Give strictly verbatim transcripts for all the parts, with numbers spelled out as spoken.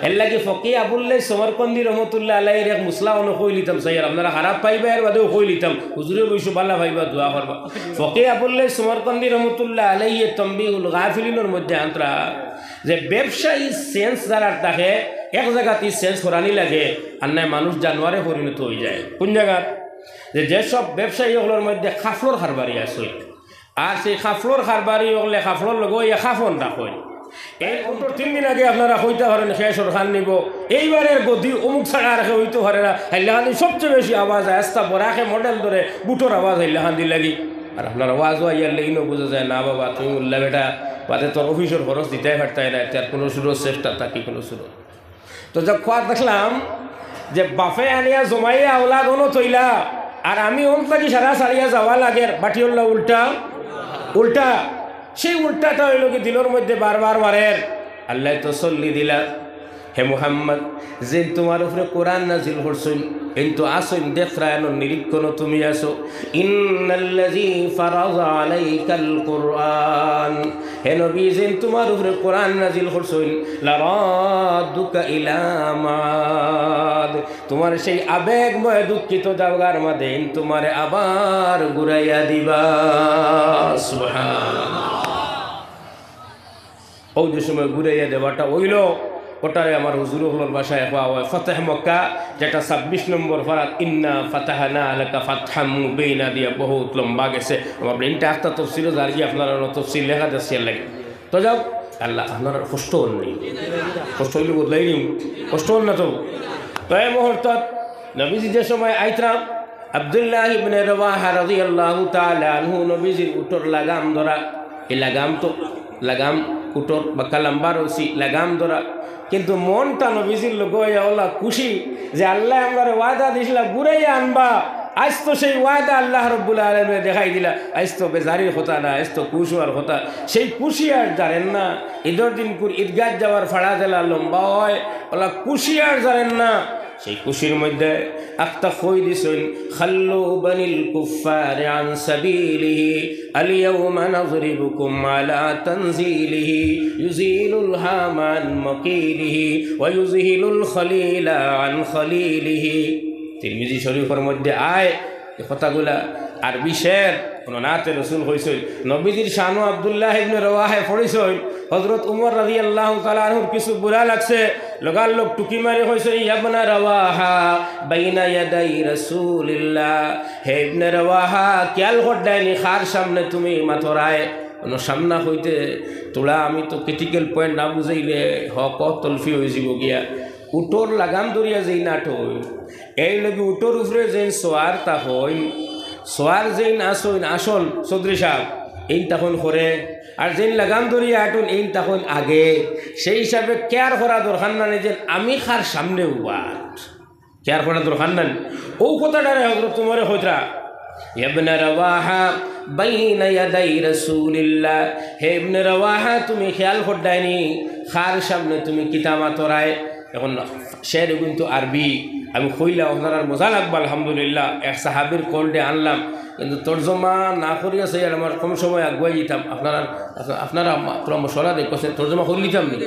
এর লাগি ফকি আবুল্লাহ সমরকন্দি রহমতুল্লাহ আলাইহির এক মুসলা অনো কইলিতাম, সাইয়ার আপনারা খারাপ পাইবা, এর বাদেও কইলিতাম, হুজুরে বইছো বালা পাইবা, দোয়া করবা। ফকি আবুল্লাহ সমরকন্দি রহমতুল্লাহ আলাইহি তম্বিহুল গাফিলিনর মধ্যে আন্তরা যে ব্যবসায়ী সেন্স যারার থাকে, এক জাগাত ই সেন্স করানি লাগে, আর নাই মানুষ জানোয়ারে পরিণত হয়ে যায়। কোন জাগাত? যে যেসব ব্যবসায়ী অকলর মধ্যে কাফলর কারবারি আছে, আর সেই কাফলর কারবারি অকলে কাফলর লগে ইয়া কাফন রাখইন। এই উটর তিন দিন আগে আপনারা কইতা পারেন, কে সরকার নিব, এইবারের গদি অমুক ছাড়া আর কেউ হইতে পারে না। হাইলাকান্দি সবচেয়ে বেশি আওয়াজ আয়, আস্তা বরাকে মডেল ধরে বুটর আওয়াজ হাইলাকান্দি লাগি। আর আপনারা ওয়াজও আইয়ার লেগিনও বুঝা যায় না, বাবা, তুমি উল্লা বেটা, বাদে তোর অফিসর খরচ দিতাই পারতাই না, এতে আর কোনো সুরত চেষ্টা থাকি কোনো সুরত। তো যা খোয়া দেখলাম যে বাপে আনিয়া জমাইয়া আওলাদ অনো তৈলা, আর আমি অন থাকি সারা সারিয়া যাওয়া লাগের, বাটিওয়ালা উল্টা, উল্টা। সেই উল্টাটা হইল কি দিলর মধ্যে বারবার মারের। আল্লাহ তো সল্লি দিলা, হে মুহাম্মদ, যে তোমার উপরে কোরআন নাজিল করছইন, কিন্তু আসইন দেখরায়ন নিরীক্ষণ তুমি আসো। ইন্নাল্লাযী ফারাযা আলাইকাল কুরআন, হে নবী, যে তোমার উপরে কোরআন নাজিল করছইন, লারাদ্দুকা ইলা মাআদ, তোমার সেই আবেগময় দুঃখিত জাগার মাঝে তোমারে আবার ঘুরাইয়া দিবা। সুবহানাল্লাহ। ওই যে সময় ঘুরাইয়া দেওয়াটা হইল, ওটারে আমার হুজুর অকলর ভাষায় কওয়া হয় ফতেহ মক্কা, যেটা ছাব্বিশ নম্বর পারাত ইন্না ফাতাহনা লাকা ফাতহাম মুবিনা দিয়া বহুত লম্বা গেছে। আমার ব্রেনটা একটা তফসিরও যার গিয়ে আপনারা অন্য তফসির লেখা দেখছি লাগে। তো যাও, আল্লাহ আপনারা কষ্ট হন নি, কষ্ট হইলে বদলাই নিম, কষ্ট হন না তো। তো এই মুহূর্ত নবীজি যে সময় আইতরা, আব্দুল্লাহ ইবনে রওয়াহা রাদিয়াল্লাহু তাআলা আনহু নবীজির উটর লাগাম ধরা, এই লাগাম তো লাগাম উটর বাক্কা লম্বা রশি লাগাম ধরা, কিন্তু মনটা নবীজির লগে ইয়া ওলা খুশি যে আল্লাহ আমরারে ওয়াদা দিছিলা ঘুরাইয়া আনবা, আইজ তো সেই ওয়াদা আল্লাহ রব্বুল আলামিনে দেখাই দিলা। আইজ তো বেজারির কথা না, আইজ তো খুশ হওয়ার কথা। সেই খুশি আর জানেন না, ঈদর দিনকুর ঈদগাহ যাওয়ার ফাড়া দিলা লম্বা হয়, ওলা খুশি আর জানেন না। সেই খুশির মধ্যে আখতা কই দিছইন, খাল্লু বানিল কুফফারে আন সাবিলিহি, আল ইয়াউমা নাযরিবুকুম আলা তানজিলিহি, ইউজিলুল হামা আন মাকিলিহি, ওয়া ইউজহিলুল খলিলা আন খলিলিহি। তিরমিজি শরীফর মধ্যে আয়, এই কথাগুলা আরবি শের, কোনো নাতে রসুল কইছইন। নবীজির শানো আব্দুল্লাহ ইবনে রওয়াহায় পড়ছইন, হযরত উমর রাদিয়াল্লাহু তাআলা আনহুর কিছু বুরা লাগছে, লগার লগ টুকি মারি কইছইন, "ইয়া ইবনা রওয়াহা, বাইনা ইয়াদাই রাসূলিল্লাহ।" হে ইবনে রওয়াহা, খেয়াল করছইন নি কার সামনে তুমি মাতরায়? কোনো সামনা কইতে তোরা আমি তো ক্রিটিক্যাল পয়েন্ট না বুঝাইলে হক তলফি হয়ে যাব গিয়া। উটর লাগাম ধরিয়া যেইন আটইন, এর লাগি উটর উপরে যেইন সোয়ার থাকইন, সোয়ার যেইন আসইন, আসল চৌধুরী সাহেব, এইন থাকইন করে, আর যেইন লাগাম ধরিয়া আটইন, এইন থাকইন আগে। সেই হিসাবে কেয়ার করা দরকার না, যে আমি কার সামনে উবাত, কেয়ার করা দরকার না। ও কথাটারে হযরত উমরে কইতরা, "ইয়া ইবনে রওয়াহা, বাইনা ইয়াদাই রাসূলিল্লাহ।" হে ইবনে রওয়াহা, তুমি খেয়াল করছইন নি, কার সামনে তুমি কিতা মাতরায়? এখন শের কিন্তু আরবি, আমি কইলাম আপনারার মজা লাগবো, আলহামদুলিল্লাহ, এক সাহাবীর কণ্ঠে আনলাম, কিন্তু তর্জমা না করিয়া চাই আর আমার কম সময় আগুয়াই দিতাম। আপনারা, আপনারা মা-, পুরা মশলা দেখছেন, তর্জমা করে নিতাম নি।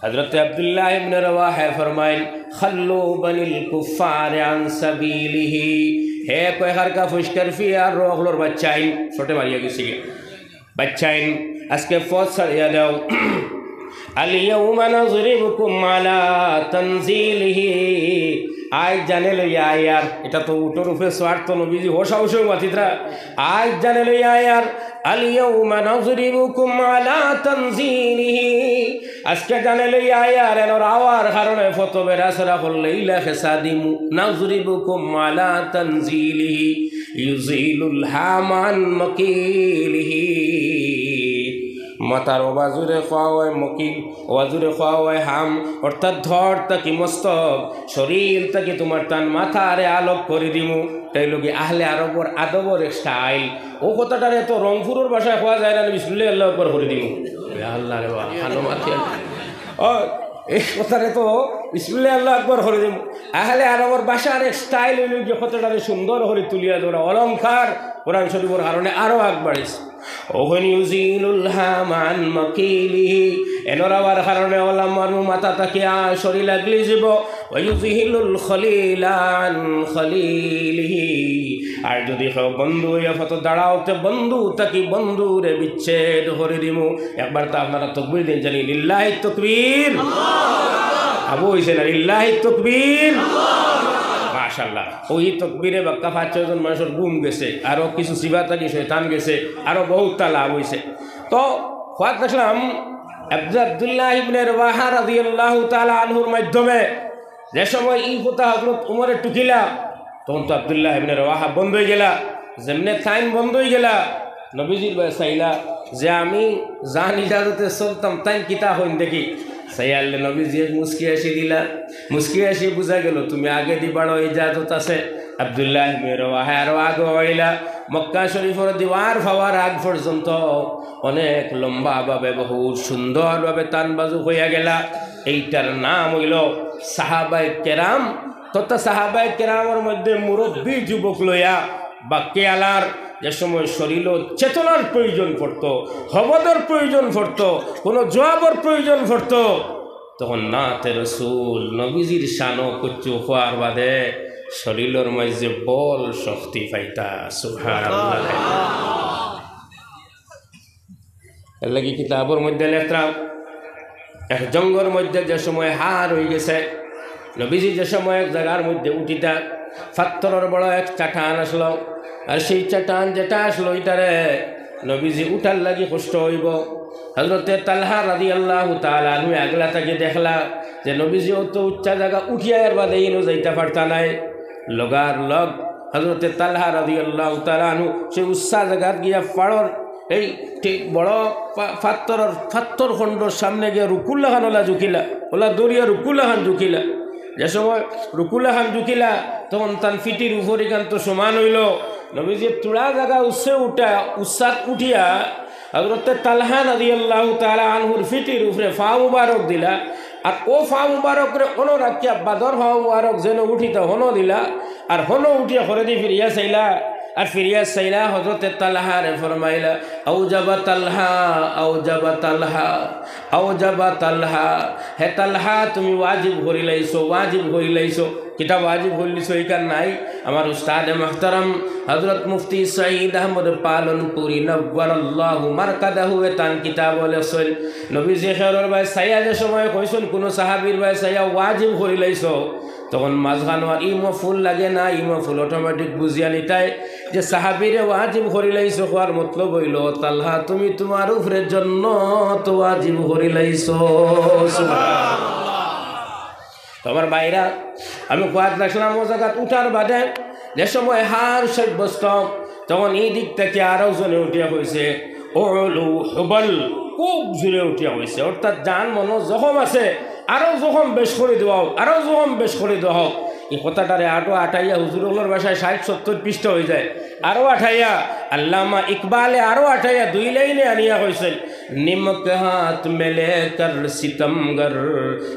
হযরত আব্দুল্লাহ ইবনে রাওয়াহা ফরমাইন, "খাল্লু বানিল কুফফারে আন সাবিলিহি।" হে কয় হারকা ফুস্কার ফিয়ার অকলর বাচ্চাইন, ছোটে মারিয়া গেছে গিয়া। বাচ্চাইন, আজকে পথ ছাড়িয়া দাও। আল ইয়াউমা নাযরিবুকুম আলা তানজিলিহি। আইজ জানে লইয়া আয়ার, এটা তো উটর উপরে সোয়ার তো নবীজি হোসা হোসা মাতিতরা। আইজ জানে লইয়া আয়ার, আল ইয়াউমা নাযরিবুকুম আলা তানজিলিহি। আজকে জানে লইয়া আয়ার, এনর আওয়ার কারণে ফতো বেড়াছেড়া করলে ইলা খেসা দিমু। নাযরিবুকুম আলা তানজিলিহি। ইউজিলুল হামা আন মাকিলিহি। মাথার অবাজুরে কওয়া হয় মকিল, অবাজুরে কওয়া হয় হাম, অর্থাৎ ধর থাকি মস্তক, শরীর থাকি তোমার তান মাথারে আলগ করি দিমু। তাই লগি আহলে আরবর আদবর এক স্টাইল। ও কথাটারে তো রংপুরর ভাষায় কওয়া যায় না, বিসমিল্লাহ আল্লাহু আকবার করি দিমু। ইয়া আল্লাহ রে বাবা, ভালো মাতি। ও, এই কথারে তো বিসমিল্লাহ আল্লাহু আকবার করি দিমু। আহলে আরবর ভাষার এক স্টাইল হইল যে কথাটারে সুন্দর করে তুলিয়া ধরা, অলংকার কোরআন শরীফর কারণে আরো আগ বাড়িছে। ওখানে ইউজিলুল হামা আন মাকিলিহি, এনর আওয়ার কারণে অলা মানু মাথা থাকিয়া শরীল আগলি যিবো। ওয়ায়ুযহিলুল খলিলা আন খলিলিহি। আর যুদি কেউ বন্ধু অইয়া ফটো দাঁড়াও, তে বন্ধু থাকি বন্ধুরে বিচ্ছেদ করি দিমু। একবার তো আপনারা তকবীর দেইন জানি, লিল্লাহি তকবীর। আবু অইছে না, লিল্লাহি তকবীর। মাশাআল্লাহ। ওই তকবীরে বাক্কা পাঁচ ছয়জন মানষর ঘুম গেছে, আরো কিছু সিবা থাকি শয়তান গেছে, আরো বউততা লাভ অইছে। তো, কওয়াত লাগলাম, আব্দু-, আব্দুল্লাহ ইবনে রওয়াহা রাদিয়াল্লাহু তাআলা আনহুর মাধ্যমে যে সময় ই কথা হযরত উমরে টুকিলা, তখন তো আব্দুল্লাহ ইবনে রওয়াহা বন্ধ অইগেলা। যেমনে তাইন বন্ধ অইগেলা, নবীজির বায় চাইলা যে আমি যান ইজাজতে চলতাম, তাইন কিতা কইন দেখি। চাইয়ারলে নবীজিয়ে মুস্কি হাসি দিলা। মুস্কি হাসি বুঝা গেল, তুমি আগেদি বাড়ো, ইজাজত আছে। আব্দুল্লাহ ইবনে রওয়াহা আরো আগে অইলা। মক্কা শরীফর দিওয়ার পাওয়ার আগ পর্যন্ত অনেক লম্বাভাবে, বহুত সুন্দরভাবে তান বাজু অইয়া গেলা। এইটার নাম অইলো সাহাবায়ে কেরাম, তথা সাহাবায়ে কেরামর মধ্যে মুরব্বী যুবক লইয়া বাক্কে আলার যে সময় শরীলো চেতনার প্রয়োজন পড়তো, হবদর প্রয়োজন পড়তো, কোনো জবাবর প্রয়োজন পড়তো, তখন নাতে রসুল নবীজির শানো কুচ্চু অওয়ার বাদে শরীলর মাঝে বল শক্তি পাইতা। সুবহানাল্লাহ। এর লাগি কিতাবর মধ্যে লেখরা, এক জঙ্গলর মধ্যে যে সময় হার অইগেছে, নবীজি যে সময় এক জাগার মধ্যে উঠিতা, পাত্থরর বড় এক চাটান আসলো। আর সেই চাটান যেটা আসলো, ইটারে নবীজি উঠার লাগি কষ্ট অইবো। হযরতে তালহা রাদিয়াল্লাহু তাআলা আনহু আগলা থাকি দেখলা যে নবীজি অত উচ্চা জাগা উঠিয়া এর বাদে ইনো যাইতা পারতা নায়। লগার লগ হযরতে তালহা রাদিয়াল্লাহু তাআলা আনহু সেই উচ্চা জাগাত গিয়া পাড়র এই ঠিক বড় পা-, পাত্থরর, পাত্থর খণ্ডর সামনে গিয়া রুকুর লাখান অলা ঝুকিলা, অলা দরিয়া রুকুর লাখান ঝুকিলা। যে সময় রুকুর লাখান ঝুকিলা, তখন তান ফিটির উপরিকান্ত সমান অইলো। নবীজি থুড়া জাগা উচ্চে উঠা, উচ্চাত উঠিয়া হযরতে তালহা রাদিয়াল্লাহু তাআলা আনহুর ফিটির উপরে ফা মুবারক দিলা। আর অউ ফা মুবারকরে অনো রাখিয়া বাদর ফা মুবারক যেনো উঠিতা হনো দিলা। আর হনো উঠিয়া হরেদি ফিরিয়া চাইলা। আর ফিরিয়া চাইলা হযরতে তালহারে ফরমাইলা, "আওজাবা তালহা, আওজাবা তালহা, আওজাবা তালহা।" হে তালহা, তুমি ওয়াজিব করিলাইছো, ওয়াজিব করিলাইছো। কিতা ওয়াজিব করিলাইছো, ইখান নাই? আমার উস্তাদে মুহতারাম হযরত মুফতি সঈদ আহমদ পালনপুরী নব্বারাল্লাহু মারকাদাহু এ তান কিতাবো লেখছইন, নবীজি খেরর বায় চাইয়া যে সময় কইছইন, কুনু সাহাবীর বায় চাইয়া ওয়াজিব করিলাইছো, তখন মাঝখানো আর ই মফুল লাগে না, ই মফুল automatic বুঝিয়া নিতায় যে সাহাবীরে ওয়াজিব করিলাইছো কওয়ার মতলব অইলো, তালহা তুমি তুমার উপরে জন্নত ওয়াজিব করিলাইছো। সুবহানাল্লাহ। তো আমার ভাইরা, আমি কওয়াত লাগছিলাম অউ জাগাত উঠার বাদে যে সময় হার সাব্যস্ত, তখন ই দিক থাকি আরো জনে উঠিয়া কইছে, "উলু হুবাল", খুব জোরে উঠিয়া কইছে, অর্থাৎ যান মনো জখম আছে, আরো জখম বেশ করি দেওয়া হোক, আরো জখম বেশ করি দেওয়া হোক। ই কথাটারে আরো আটাইয়া হুজুর অকলর ভাষায় ষাইট সত্তইর পৃষ্ঠা অইযায়, আরো আটাইয়া আল্লামা ইকবালে আরো আটাইয়া দুই লাইনে আনিয়া কইছইন, "نمک ہاتھ میں لے کر ستمگر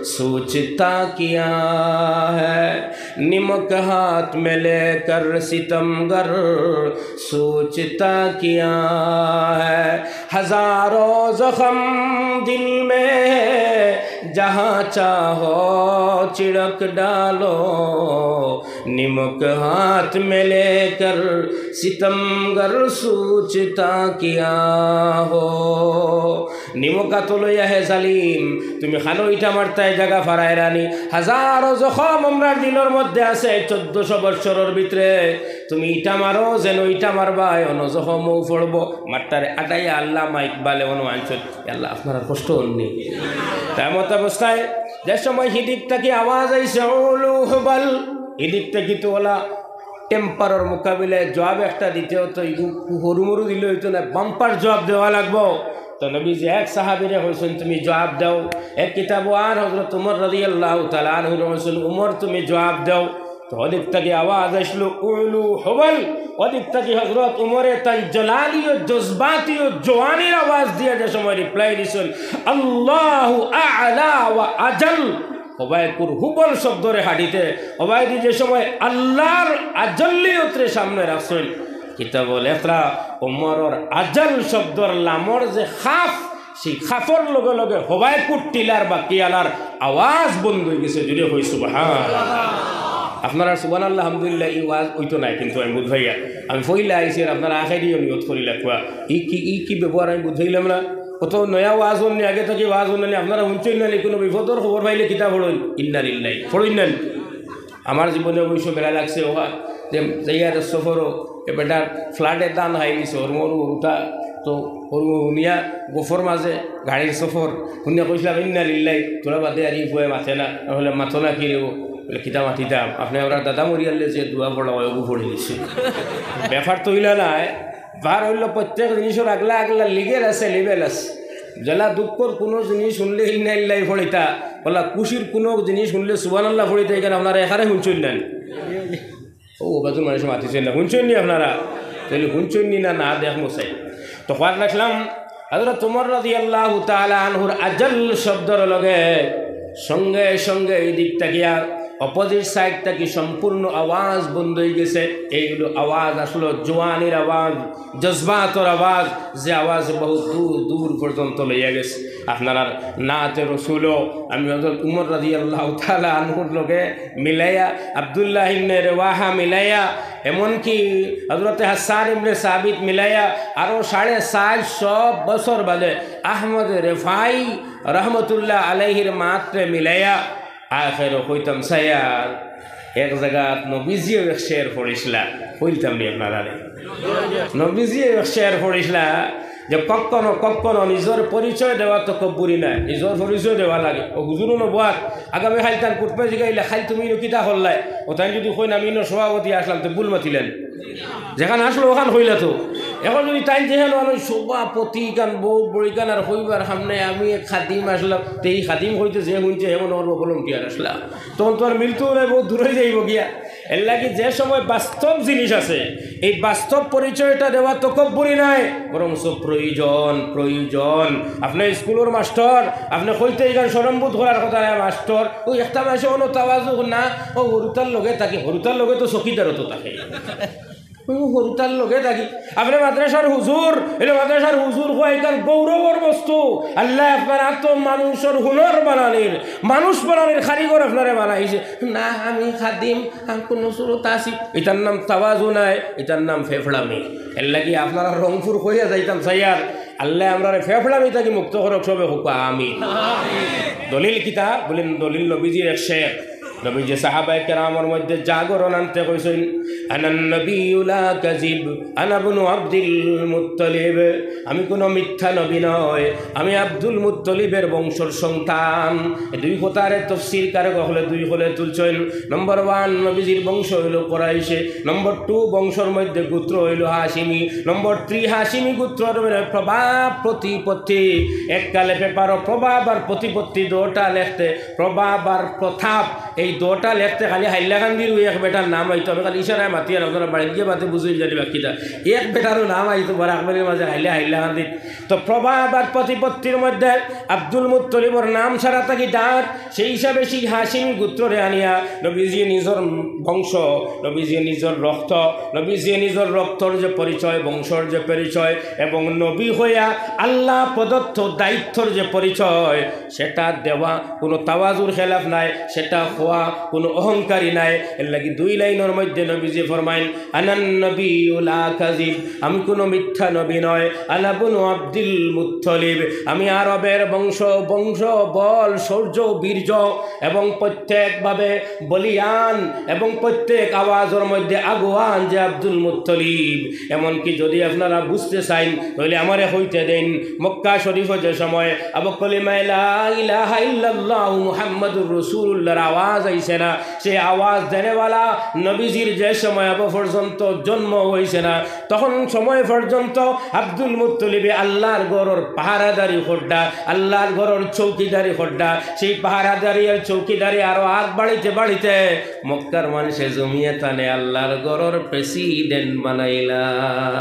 سوچتا کیا ہے، نمک ہاتھ میں لے کر ستمگر سوچتا کیا ہے، ہزاروں زخم دل میں ہے، جہاں چاہو چھڑک ڈالو، نمک ہاتھ میں لے کر ستمگر سوچتا کیا ہو۔" নিমক আতো লইয়া হে জালিম, তুমি খানো ইটা মারতায় জাগা ফারাইরানি। হাজারো জখম আমরার দিলর মধ্যে আছে, চৌদ্দশো বৎসরর ভিতরে তুমি ইটা মারো, যেন ইটা মারবায়, অনো জখমও পড়বো। মাঠটারে আটাইয়া আল্লামা ইকবালে অনো আনছইন। আল্লাহ, আপনারার কষ্ট অইননি? তেমত অবস্থায় যে সময় হিদিক থাকি আওয়াজ আইছে, "উলু হুবাল", হিদিক থাকি তো অলা টেম্পারর মোকাবিলায় জবাব একটা দিতে অইতো, ইগু হুরুমুরু দিলে অইতো না, বাম্পার জবাব দেওয়া লাগবো। তো নবীজি এক সাহাবীরে কইছইন, "তুমি জবাব দেও।" এক কিতাবো আর হযরত উমর রাদিয়াল্লাহু তাআলা আনহুরে কইছইন, "উমর, তুমি জবাব দেও।" তো অদিক থাকি আওয়াজ আইছলো, "উলু হুবাল।" অদিক থাকি হযরত উমরে তান জালালি ও জজবাতি ও জওয়ানির আওয়াজ দিয়া যে সময় reply দিছইন, "আল্লাহু আ'লা ওয়া আজাল।" হবায়কুর হুবল শব্দরে হাদিতে, হবায়দি যে সময় আল্লাহর আজল্লিয়তরে সামনে রাখছইন, কিতাবো লেখরা উমরর আজাল শব্দর লামর যে খাফ, সেই খাফর লগে লগে হবায় কুট টিলার বাকি আনার আওয়াজ বন্ধ অইগেছে। জুরে কই সুবহান। আপনারার সুবহানাল্লাহ, আলহামদুলিল্লাহ, ই ওয়াজ অইতো নায়, কিন্তু আমি বুঝাইয়া, আমি পয়লা আইছি আর আপনারা আখেরিও নিয়ত করি লাগবা। ই কি, ই কি ব্যবহার আমি বুঝাইলাম না? অত নয়া ওয়াজ অননি, আগে থাকি ওয়াজ অননি, আপনারা হুনছইন না নি, কুনু বিপদর খবর পাইলে কিতা পড়ইন? ইন্না লিল্লাহি। পড়ইন না নি? আমার জীবনে অবশ্য বেড়া লাগছে ওবা, যে যাইয়ার সফরও এ বেটার ফ্লাডে দান খাই নিছে, ওর মরু হুরুতা, তো ওর হুনিয়া গফর মাঝে গাড়ির সফর, হুনিয়া কইছিলাম, "ইন্না লিল্লাহি।" তোরা বাদে আর ই ফুয়ে মাতে না, নাহলে মাতো না কি রে ও? বলে, "কিতা মাতিতাম? আপনে আমরার দাদা মরিয়ারলে যে দোয়া পড়লা, ওগু পড়ি দিছি।" ব্যাপার তো অইলা নায়, বার অইলো প্রত্যেক জিনিসর আগলা আগলা লিগেল আছে, লেবেল আছে। যেলা দুঃখর কুনু জিনিস হুনলে ইন্না লিল্লাহি পড়িতা, ওলা খুশির কুনু জিনিস হুনলে সুবহানাল্লাহ পড়িতা, ইখান আপনারা এখানে হুনছইন না নি? ও, বাজুর মানুষ মাতিছইন না, হুনছইন নি আপনারা? তাইলে হুনছইন নি না, না দেখ মশাই। তো কওয়ার রাখলাম, হযরত উমর রাদিয়াল্লাহু তাআলা আনহুর আজাল শব্দর লগে সঙ্গে সঙ্গে এই দিক থাকিয়া, অপোজিট সাইড থাকি সম্পূর্ণ আওয়াজ বন্ধ অইগেছে। এইগুলো আওয়াজ আসলো জোয়ানির আওয়াজ, জজবাতর আওয়াজ, যে আওয়াজ বহুত দূর দূর পর্যন্ত লইয়া গেছে। আপনারার নাতে রসুলও আমি হযরত উমর রাদিয়াল্লাহু তাআলা আনহুর লগে মিলাইয়া, আব্দুল্লাহ ইবনে রেওয়াহা মিলাইয়া, এমনকি হযরতে হাসসান ইবনে সাবিত মিলাইয়া, আরো সাড়ে চারশো বছর বাদে আহমদ রেফাই রহমতুল্লাহ আলাইহির মাতরে মিলাইয়া, আখেরো কইতাম চাইয়ার, এক জাগাত নবীজিও এক শের পড়ছিলা, কইতাম নি আপনারারে? নবীজিও এক শের পড়ছিলা যে কখনো কখনো নিজর পরিচয় দেওয়া তকব্বুরি নায়, নিজর পরিচয় দেওয়া লাগে। ও হুজুরও নবুয়াত, আগামী কাইল তান কুটমে জিগাইলা, "কাইল তুমি ইনো কিতা করলায়?" ও তাইন যুদি কইন, "আমি ইনো সভাপতি আসলাম", তে ভুল মাতিলা নি? যেখান আসলো ওখান কইলা তো। এখন যুদি তাইন যেখান অনো সভাপতি কান, বউত বড়ি কান আর কইবার সামনে আমি এক খাদিম আসলাম, তে ই খাদিম কইতে যে হুনছে, হে মনো করবো volunteer আসলাম। তখন তো আর মিলতো নায়, বহুত দূর অই যাইবো গিয়া। এর লাগি যে সময় বাস্তব জিনিস আছে, এই বাস্তব পরিচয়টা দেওয়া তকব্বুরি নায়, বরঞ্চ প্রয়োজন, প্রয়োজন। আপনে স্কুলর মাস্টর, আপনে কইতে ইখান শরমবোধ করার কথা নায়, মাস্টর। ওই একটা মাসে অনো তাওয়াজু না, ও হুরুতার লগে থাকি, হুরুতার লগে তো চকিদারও তো থাকে। ওই হুরুতার লগে থাকি। আপনে মাদ্রাসার হুজুর, এলে মাদ্রাসার হুজুর কওয়া ইখান গৌরবর বস্তু। আল্লায় আপনার আতো মানুষর হুনর বানানির, মানুষ বানানির কারিগর আপনারে বানাইছে। না, আমি খাদিম, আমি কুনু সুরত আছি। ইটার নাম তাওয়াজু নায়, ইটার নাম ফেফড়ামি। এর লাগি আপনারা রংপুর কইয়া যাইতাম চাইয়ার, আল্লায় আমরারে ফেফড়ামি থাকি মুক্ত করুক, সবে কউক্কা আমিন। দলিল কিতা? বলেন, দলিল নবীজির এক শের। নবীজি সাহাবায়ে কেরামর মধ্যে জাগরণ আনতে কইছইন, "আনান নবিয়্যু লা কাযিব, আনা ইবনু আব্দুল মুত্তালিব।" আমি কুনু মিথ্যা নবী নয়, আমি আব্দুল মুত্তালিবের বংশর সন্তান। এই দুই কথারে তফসিরকারে অকলে দুই কলে তুলছইন। নম্বর ওয়ান, নবীজির বংশ অইলো কুরাইশে। নম্বর টু, বংশর মধ্যে গোত্র অইলো হাশিমি। নম্বর থ্রি, হাশিমি গোত্রর মানে প্রভাব প্রতিপত্তি। এককালে পেপারো প্রভাব আর প্রতিপত্তি দুটা লেখতে প্রভাব আর প্রতাপ, এই দুটা লেখতে খালি হাইলাকান্দির ওই এক বেটার নাম আইতো। আমি খালি ইশারায় মাতিয়ার, আপনারা বাড়িত গিয়া মাতে বুঝইন জানি বাকিটা। এক বেটারও নাম আইতো বরাক ভ্যালির মাঝে খালি হাইলাকান্দির। তো প্রভাব আর প্রতিপত্তির মধ্যে আব্দুল মুত্তলিবর নাম সারা থাকি ডাক, সেই হিসাবে সেই হাশিমি গোত্ররে আনিয়া নবীজি নিজর বংশ, নবীজি নিজর রক্ত, নবীজি নিজর রক্তর যে পরিচয়, বংশর যে পরিচয় এবং নবী হইয়া আল্লাহ প্রদত্ত দায়িত্বর যে পরিচয়, সেটা দেওয়া কুনু তাওয়াজুর খেলাফ নায়, সেটা হওয়া কুনু অহংকারী নায়। এর লাগি দুই লাইনর মধ্যে নবীজি ফরমাইন, "আনান নবিয়্যু লা কাযিব, আমি কুনু মিথ্যা নবী নয়, আনা ইবনু আব্দুল মুত্তালিব, আমি আরবের বংশ, বংশ, বল, শৌর্য, বীর্য এবং প্রত্যেকভাবে বলিয়ান এবং প্রত্যেক আওয়াজর মধ্যে আগুয়ান যে আব্দুল মুত্তালিব।" এমনকি যদি আপনারা বুঝতে চাইন, তাহলে আমারে কইতে দেন, মক্কা শরীফো যে সময় আবু কলিমায়ে লা ইলাহা ইল্লাল্লাহু মুহাম্মাদুর রাসূলুল্লাহর আওয়াজ আইছে না, সেই আওয়াজ দেনেওয়ালা নবীজির যে সময় আবু পর্যন্ত জন্ম হইছে না, তখন সময় পর্যন্ত আব্দুল মুত্তলিবে আল্লাহর ঘরর পাহারাদারি করডা, আল্লাহর ঘরর চৌকিদারি করডা। সেই পাহারাদারি আর চৌকিদারি আরো আগ বাড়িতে বাড়িতে মক্কার মানুষে জমিয়ে তানে আল্লাহর ঘরর প্রেসিডেন্ট বানাইলা।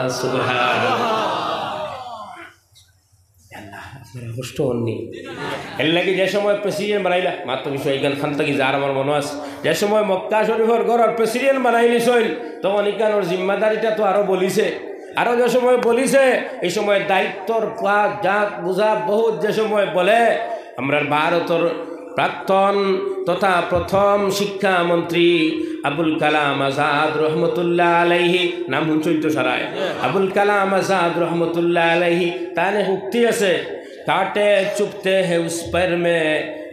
সুবহানাল্লাহ। আল্লাহ, আপনারা কষ্ট হননি। এর লাগি যে সময় প্রেসিডেন্ট বানাইলা, মাত্র কিছু একজন খান থাকি যার আমার মনে আছে, যে সময় মক্কা শরীফর ঘরর প্রেসিডেন্ট বানাইলিছইন, তখন ইখানর জিম্মাদারিটা তো আরো বলিছে। আরো যে সময় বলিছে, এই সময় দায়িত্বর পা-, যা বুঝা বহুত যে সময় বলে, আমরার ভারতর প্রাক্তন তথা প্রথম শিক্ষামন্ত্রী আবুল কালাম আজাদ রহমতুল্লাহ আলাইহি, নাম হুনছইন তো সারায়, আবুল কালাম আজাদ রহমতুল্লাহ আলাইহি, তানে উক্তি আছে, "कांटे चुभते हैं उस पैर में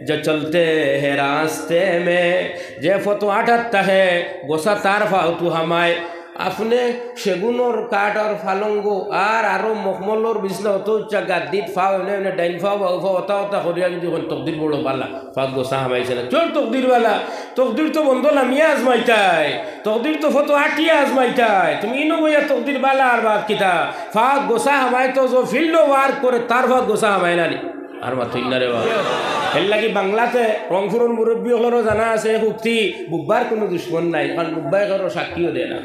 जो चलते हैं रास्ते में।" যে ফতো আটাত থাকে, গোসা তার ফাওতু হামায়। আপনে সেগুনর কাঠর ফালঙ্গ আর আরো মখমলর বিছনা অত উচ্চা গাদ্দিত ফাও এনে এনে ডাইন ফাও বাউ ফাও অতা অতা করিয়া যদি অখন তকদির বড় বালা, ফাওত গোসা হামাইছে না। চোর তকদির বালা, তকদির তো বন্দ লামিয়া আজমাইতায়, তকদির তো ফতো আটিয়া আজমাইতায়। তুমি ইনো বইয়া তকদির বালা আর বাদ কিতা? ফাওত গোসা হামাই তো যে field work করে তার ফাওত গোসা হামায় না নি? আর মাতইন না রে বাবা। এর লাগি বাংলাতে রংপুরর মুরব্বী অকলরও জানা আছে, হুক্তি বুব্বার কুনু দুশমন নাই, কারণ বুব্বায় কারো সাক্ষীও দেয় না,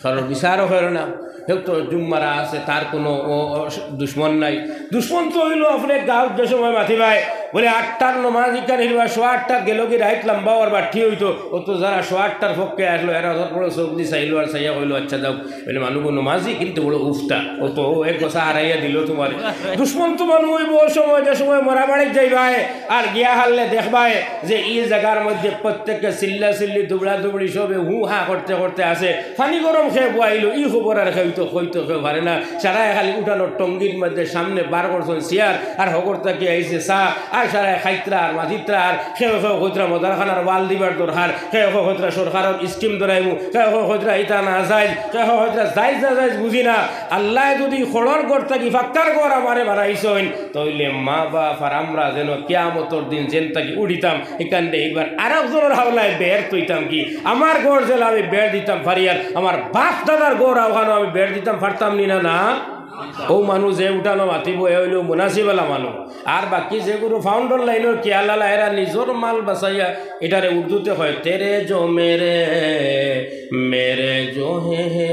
কারো বিচারও করে না। কেউ তো জুম মারা আছে, তার কুনু ও, ও, দুশমন নাই। দুশমন তো অইলো আপনে গাউত যে সময় মাতিবায়, বলে আটটার নমাজ ইখান হিরবা, সোয়া আটটাত গেলো কি রাইত লম্বা অর বাট্টি অইতো, ও তো যারা সোয়া আটটার পক্ষে আসলো, এরা অত বড় চোখ দি চাইলো আর চাইয়া কইলো, "আচ্ছা যাও।" বলে, "মানু গো নমাজি, কিন্তু বড় উফতা। ও তো এক গোসা হারাইয়া দিলো তুমারে।" দুশমন তো মানু অইবো ও সময়, যে সময় মরা বাড়িত যাইবায়, আর গিয়া হারলে দেখবায় যে ই জাগার মধ্যে প্রত্যেকে চিল্লা চিল্লি, দুবড়া দুবড়ি সবে হু হা করতে করতে আছে। পানি গরম খেয়ে বইলো, ই খবর আর কেউ তো কইতো কেউ পারে না। সারায় খালি উঠানোর টঙ্গির মধ্যে সামনে বার করছইন চেয়ার, আর হগর থাকি আইছে চা, আর সারায় খাইত্রা আর মাতিত্রা, আর কেউ কেউ কইত্রা মদারখানার ওয়াল দিবার দরকার, কেউ কেউ কইত্রা সরকারর scheme ধরাইমু, কেউ কেউ কইত্রা ইতা না যাইজ, কেউ কেউ কইত্রা যাইজ না যাইজ বুঝি না। আল্লায় যদি খড়র ঘর থাকি পাক্কার ঘর আমারে বানাইছইন, তইলে মা বাপ আর আমরা যেন কিয়ামতর দিন যেন থাকি উঠিতাম, ইখান দে এবার আরক জনর হাওলায় বের তইতাম কি? আমার ঘর যেলা আমি বের দিতাম পারি, আর আমার বাপ দাদার ঘর অখানো আমি বের দিতাম পারতাম নি না, না? ও মানু যে উঠানো মাতিবো, এ অইলো মুনাসিব আলা মানু। আর বাকি যেগুলো founder line-র কিয়ালালা, এরা নিজর মাল বাঁচাইয়া, এটারে উর্দুতে কয়, "তেরে জো মেরে, মেরে জো হে হে।"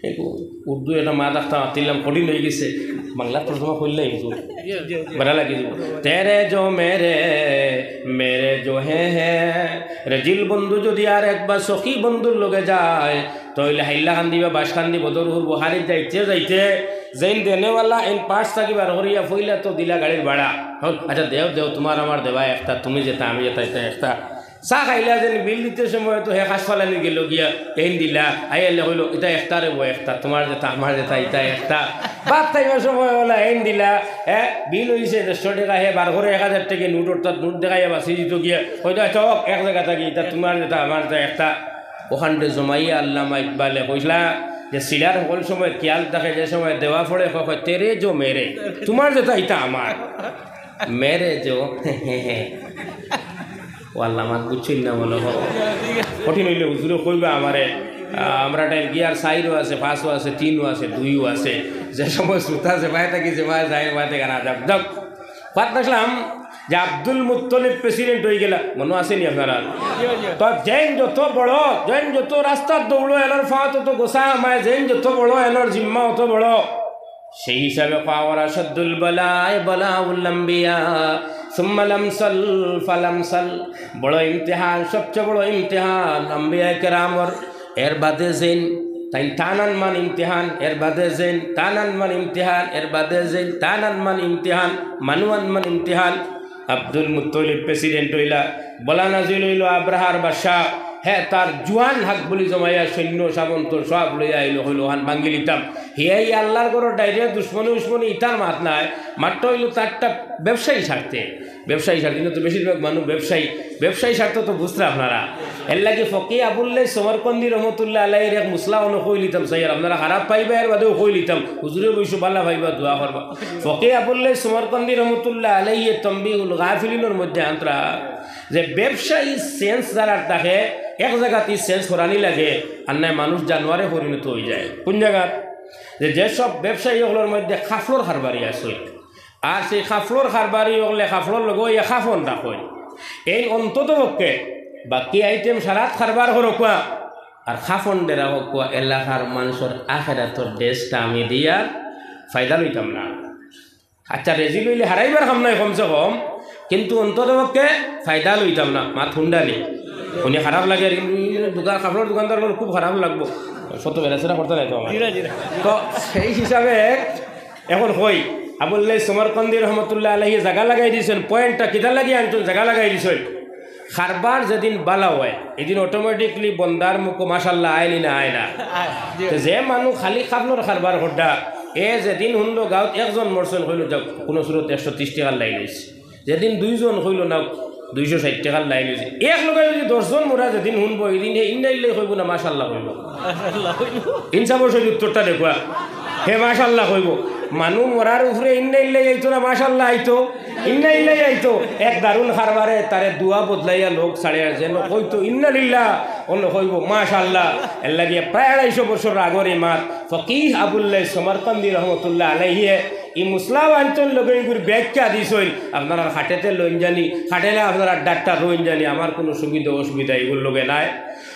এগু উর্দু এটা মা ডাকতা মাতিলাম, কঠিন অই গেছে। বাংলা তর্জমা করলে কিন্তু বেড়া লাগি দিব। "তেরে জো মেরে, মেরে জো হে হে।" রেজিল বন্ধু যদি আর একবার সখী বন্ধুর লগে যায়, তইলে হাইলাকান্দি বা বাঁশকান্দি বদরপুর বুখারীত যাইতে যাইতে যেইন দেনেওয়ালা এইন পাশ থাকি বার করিয়া ফইলা তো দিলা গাড়ির ভাড়া। হল, "আচ্ছা, দেও, দেও, তুমার আমার দেবা একটা, তুমি যেটা, আমি যেটা, এটা একটা।" চা খাইলা যেন বিল দিতে সময় তো হে খাস ফালানি গেল গিয়া, এইন দিলা, আইয়ালে কইলো, "এটা একটা রে বো, একটা, তুমার যেটা, আমার যেটা, এটা একটা।" ভাত খাইবার সময় অলা এইন দিলা, হ্যাঁ, বিল অইছে দেড়শো টেকা, হে বার করে এক হাজার টেকা নোট, অর্থাৎ নোট দেখাইয়া বাছি দিত গিয়া, কইতো, "আচ্ছা, হোক, এক জাগা থাকি, এটা তুমার যেটা, আমার যেটা, একটা।" অখানরে জমাইয়া আল্লামা ইকবালে কইলা যে সিলার হকল সময় খিয়াল থাকে, যে সময় দেওয়া পড়ে, কয়, কয়, "তেরে জো মেরে, তুমার যেটা, এটা আমার।" মেরে জো, ও আল্লামা বুঝছইন না মনে হয়। কঠিন অইলে হুজুরে কইবা আমারে, আহ, আমরা টাইম গিয়ার চাইরও আছে, পাঁচও আছে, তিনও আছে, দুইও আছে। যে সময় শ্রোতা আছে, ভাই থাকি যে ভাই যায়, ভাই থেকে না যাক, যাক। বাদ দেখলাম যে আব্দুল মুত্তলিব president অই গেলা, মনো আছে নি আপনারা? তো যেইন যত বড়, যেইন যত রাস্তাত দৌড়ো, এনর ফাওত তো গোসা হামায়, যেইন যত বড়, এনর জিম্মা অত বড়। সেই হিসাবে কওয়া, "ওয়াশাদ্দুল বালায়ে বালাউল আম্বিয়া, সুম্মাল আমসাল ফাল আমসাল।" বড় ইমতিহান, সবচেয়ে বড় ইমতিহান আম্বিয়ায়ে কেরামর। এর বাদে যেইন, তাইন তান আনমান ইমতিহান, এর বাদে যেইন, তান আনমান ইমতিহান, এর বাদে যেইন, তান আনমান ইমতিহান, মানু আনমান ইমতিহান। আব্দুল মুত্তলিব president অইলা, বলা নাজিল অইলো আব্রাহার বাদশা, হে তার জুয়ান হাত বুলি জমাইয়া সৈন্য সামন্ত সব লইয়া আইলো, কইলো, "অখান ভাঙ্গি লিতাম।" হে এই আল্লার ঘরর direct দুশমনি উশমনি ইতার মাত নাই, মাত্র অইলো তারটা ব্যবসায়ী স্বার্থে, ব্যবসায়ী স্বার্থে, কিন্তু বেশিরভাগ মানুষ ব্যবসায়ী, ব্যবসায়ী স্বার্থ তো বুঝরা আপনারা। এর লাগি ফকি আবুল্লাহ সমরকন্দি রহমতুল্লাহ আলাইহির এক মুসলা অনো কই লিতাম, সাইয়ার আপনারা খারাপ পাইবা, এর বাদেও কই লিতাম, হুজুরে বইছো বালা পাইবা, দোয়া করবা। ফকি আবুল্লাহ সমরকন্দি রহমতুল্লাহ আলাইহি তম্বিহুল গাফিলিনর মধ্যে আনতরা যে ব্যবসায়ী sense যারার থাকে, এক জাগাত ই sense করানি লাগে, আর নাই মানুষ জানোয়ারে পরিণত অই যায়। কোন জাগাত? যে যেসব ব্যবসায়ী অকলর মধ্যে কাফলর কারবারি আছে, আর সেই কাফলর কারবারি অকলে কাফলর লগে ইয়া কাফন রাখইন, এই অন্তত পক্ষে বাকি item সারাত কারবার করউক্কা, আর কাফন ডেরা হউক্কা, এলাকার মানষর আখেরাতর ড্রেসটা আমি দিয়া ফায়দা লইতাম না। আচ্ছা, রেজিল অইলে হারাইবার কাম নাই কমসে কম, কিন্তু অন্তত পক্ষে ফায়দা লইতাম না, মাত হুনরা নি। উনি খারাপ লাগে, আর কিন্তু এই দোকান, কাপড়র দোকানদার অকল খুব খারাপ লাগবো। শত বেড়াছেড়া করতে নাই তো আমার। জিরা, জিরা। তো সেই হিসাবে এখন কই, আবুল্লাহ সমরকন্দি রহমতুল্লাহ আলাইহি জাগা লাগাই দিছইন, পয়েন্টটা কিতা লাগি আনছইন, জাগা লাগাই দিছইন। কারবার যেদিন বালা অয়, এদিন automatically বন্দার মুখো মাশাআল্লাহ আয় নি না আয় না? আয়, জি। তো যে মানুষ খালি কাপড়র কারবার কররা, এ যেদিন হুনলো গাঁওত একজন মরছইন, কইলো, "যাউক, কুনু সুরত একশো তিরিশ টেকার লাইন অইছে।" যেদিন দুইজন কইলো, "না, দুইশো ষাইট টেকার লাইন অইছে।" এক লগে যদি দশজন মরা যেদিন হুনবো, এদিন হে ইন্না লিল্লাহি কইবো না মাশাআল্লাহ কইবো? মাশাআল্লাহ কইবো। ইনসাফর সহিত উত্তরটা দেখবা। হে মাশাআল্লাহ কইবো। মানুষ মরার উপরে ইন্না লিল্লাহি আইতো না মাশাআল্লাহ আইতো? ইন্না লিল্লাহি আইতো। এক দারুণ কারবারে তারে দোয়া বদলাইয়া লোক ছাড়ে, আর যেন কইতো ইন্না লিল্লাহ, অন্য কইবো মাশাআল্লাহ। এর লাগি প্রায় আড়াইশো বছর আগর এই মাত ফকিহ আবুল্লাহ সমরকন্দি রহমতুল্লাহ আলাইহি ই মুসলা বাঞ্চন লগে ইগুর ব্যাখ্যা দিছইন, আপনারা খাটেতে লইন জানি, খাটেলে আপনারা ডাক্তার রইন জানি, আমার কুনু সুবিধা অসুবিধা ইগুর লগে নাই।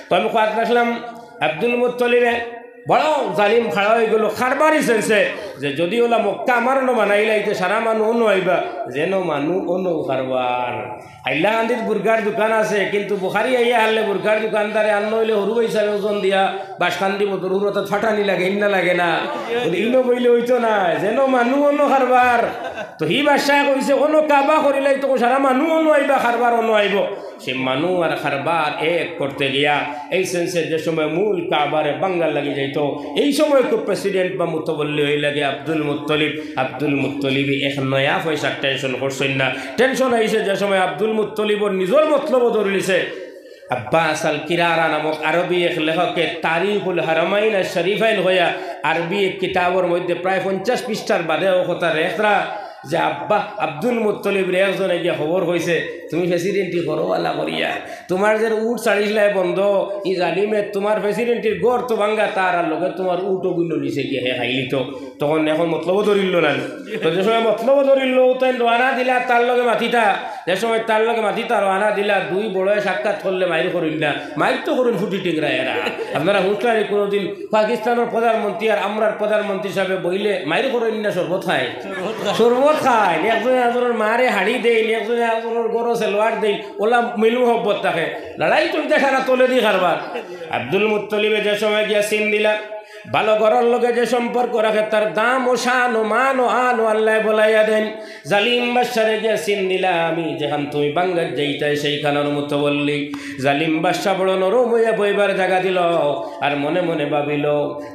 তো আমি কওয়াত রাখলাম, আব্দুল মুত্তলিবে বড় জালিম খাড়া অইগেলো, কারবারি সেন্সে, যে যদি ওলা মক্কা আমার অনো বানাইলাইতে সারা মানু অনো আইবা, যেন মানু অনো কারবার। হাইলাকান্দিত বুরকার দোকান আছে, কিন্তু বুখারি আইয়া হারলে বুরকার দোকানদারে আন্ন অইলে হুরু হিসাবে ওজন দিয়া বাঁশকান্দি বদরপুর অর্থাৎ ফাটানি লাগে, ইন্না লাগে না? বলে, ইনো বইলে অইতো না, যেন মানু অনো কারবার। তো হি বাদশায় কইছে, অনো কাবা করিলাই তো সারা মানু অনো আইবা, কারবার অনো আইবো। সে মানু আর কারবার এক করতে গিয়া এই সেন্সে যে সময় মূল কাবারে বাঙ্গা লাগি যাইতো, এই সময় খুব প্রেসিডেন্ট বা মুতবল্লি অইলা গিয়া আব্দুল মুত্তলিব। আব্দুল মুত্তলিবে এক নয়া পয়সা টেনশন করছইন না। টেনশন আইছে যে সময় আব্দুল মুত্তলিবর নিজর মতলবও ধরিলিছে। আব্বাস আল কিরারা নামক আরবি এক লেখকে তারিখুল হারামাইন আর শরীফাইন কইয়া আরবি এক কিতাবর মধ্যে প্রায় পঞ্চাশ পৃষ্ঠার বাদে অউ কথা লেখরা যে আব্বা আব্দুল মুত্তলিবরে একজনে গিয়া খবর কইছে, "তুমি প্রেসিডেন্টি করো আলা করিয়া, তুমার যে উট ছাড়িছলায় বন্দ, ই জালিমে তুমার প্রেসিডেন্টির ঘর তো ভাঙ্গা তার, আর লগে তুমার উটও গুইন্য নিছে গিয়া হে খাইলিতো।" তখন এখন মতলবও ধরিল না। তো যে সময় মতলবও ধরিল, তাইন রওয়ানা দিলা তার লগে মাতিতা। যে সময় তার লগে মাতিতা রওয়ানা দিলা, দুই বড়য় সাক্ষাৎ করলে মাইর করইন না, মাইর তো করইন ফুটি টিংরা এরা। আপনারা হুঁশিয়ারি কোনোদিন পাকিস্তানর প্রধানমন্ত্রী আর আমরার প্রধানমন্ত্রী সাবে বইলে মাইর করইন না, শরবত খায়। শরবত খায়। শরবত খায়। একজনে একজনর মারে হাড়ি দেইন, একজনে একজনর ঘরো সেলোয়ার দেইন, ওলা মিল মহব্বত থাকে। লড়াই চলতে সারা তলেদি কারবার। আব্দুল মুত্তলিবে যে সময় গিয়া চিন দিলা, ভালো ঘরর লগে যে সম্পর্ক রাখে, তার দাম ও শান ও মান ও আন ও আল্লায় বলাইয়া দেইন। জালিম বাদশারে গিয়া চিন দিলা, আমি যেখান তুমি বাঙ্গাত যাইতায় সেইখানর মুতবল্লি। জালিম বাদশা বড় নরম অইয়া বইবার জাগা দিল, আর মনে মনে ভাবিল,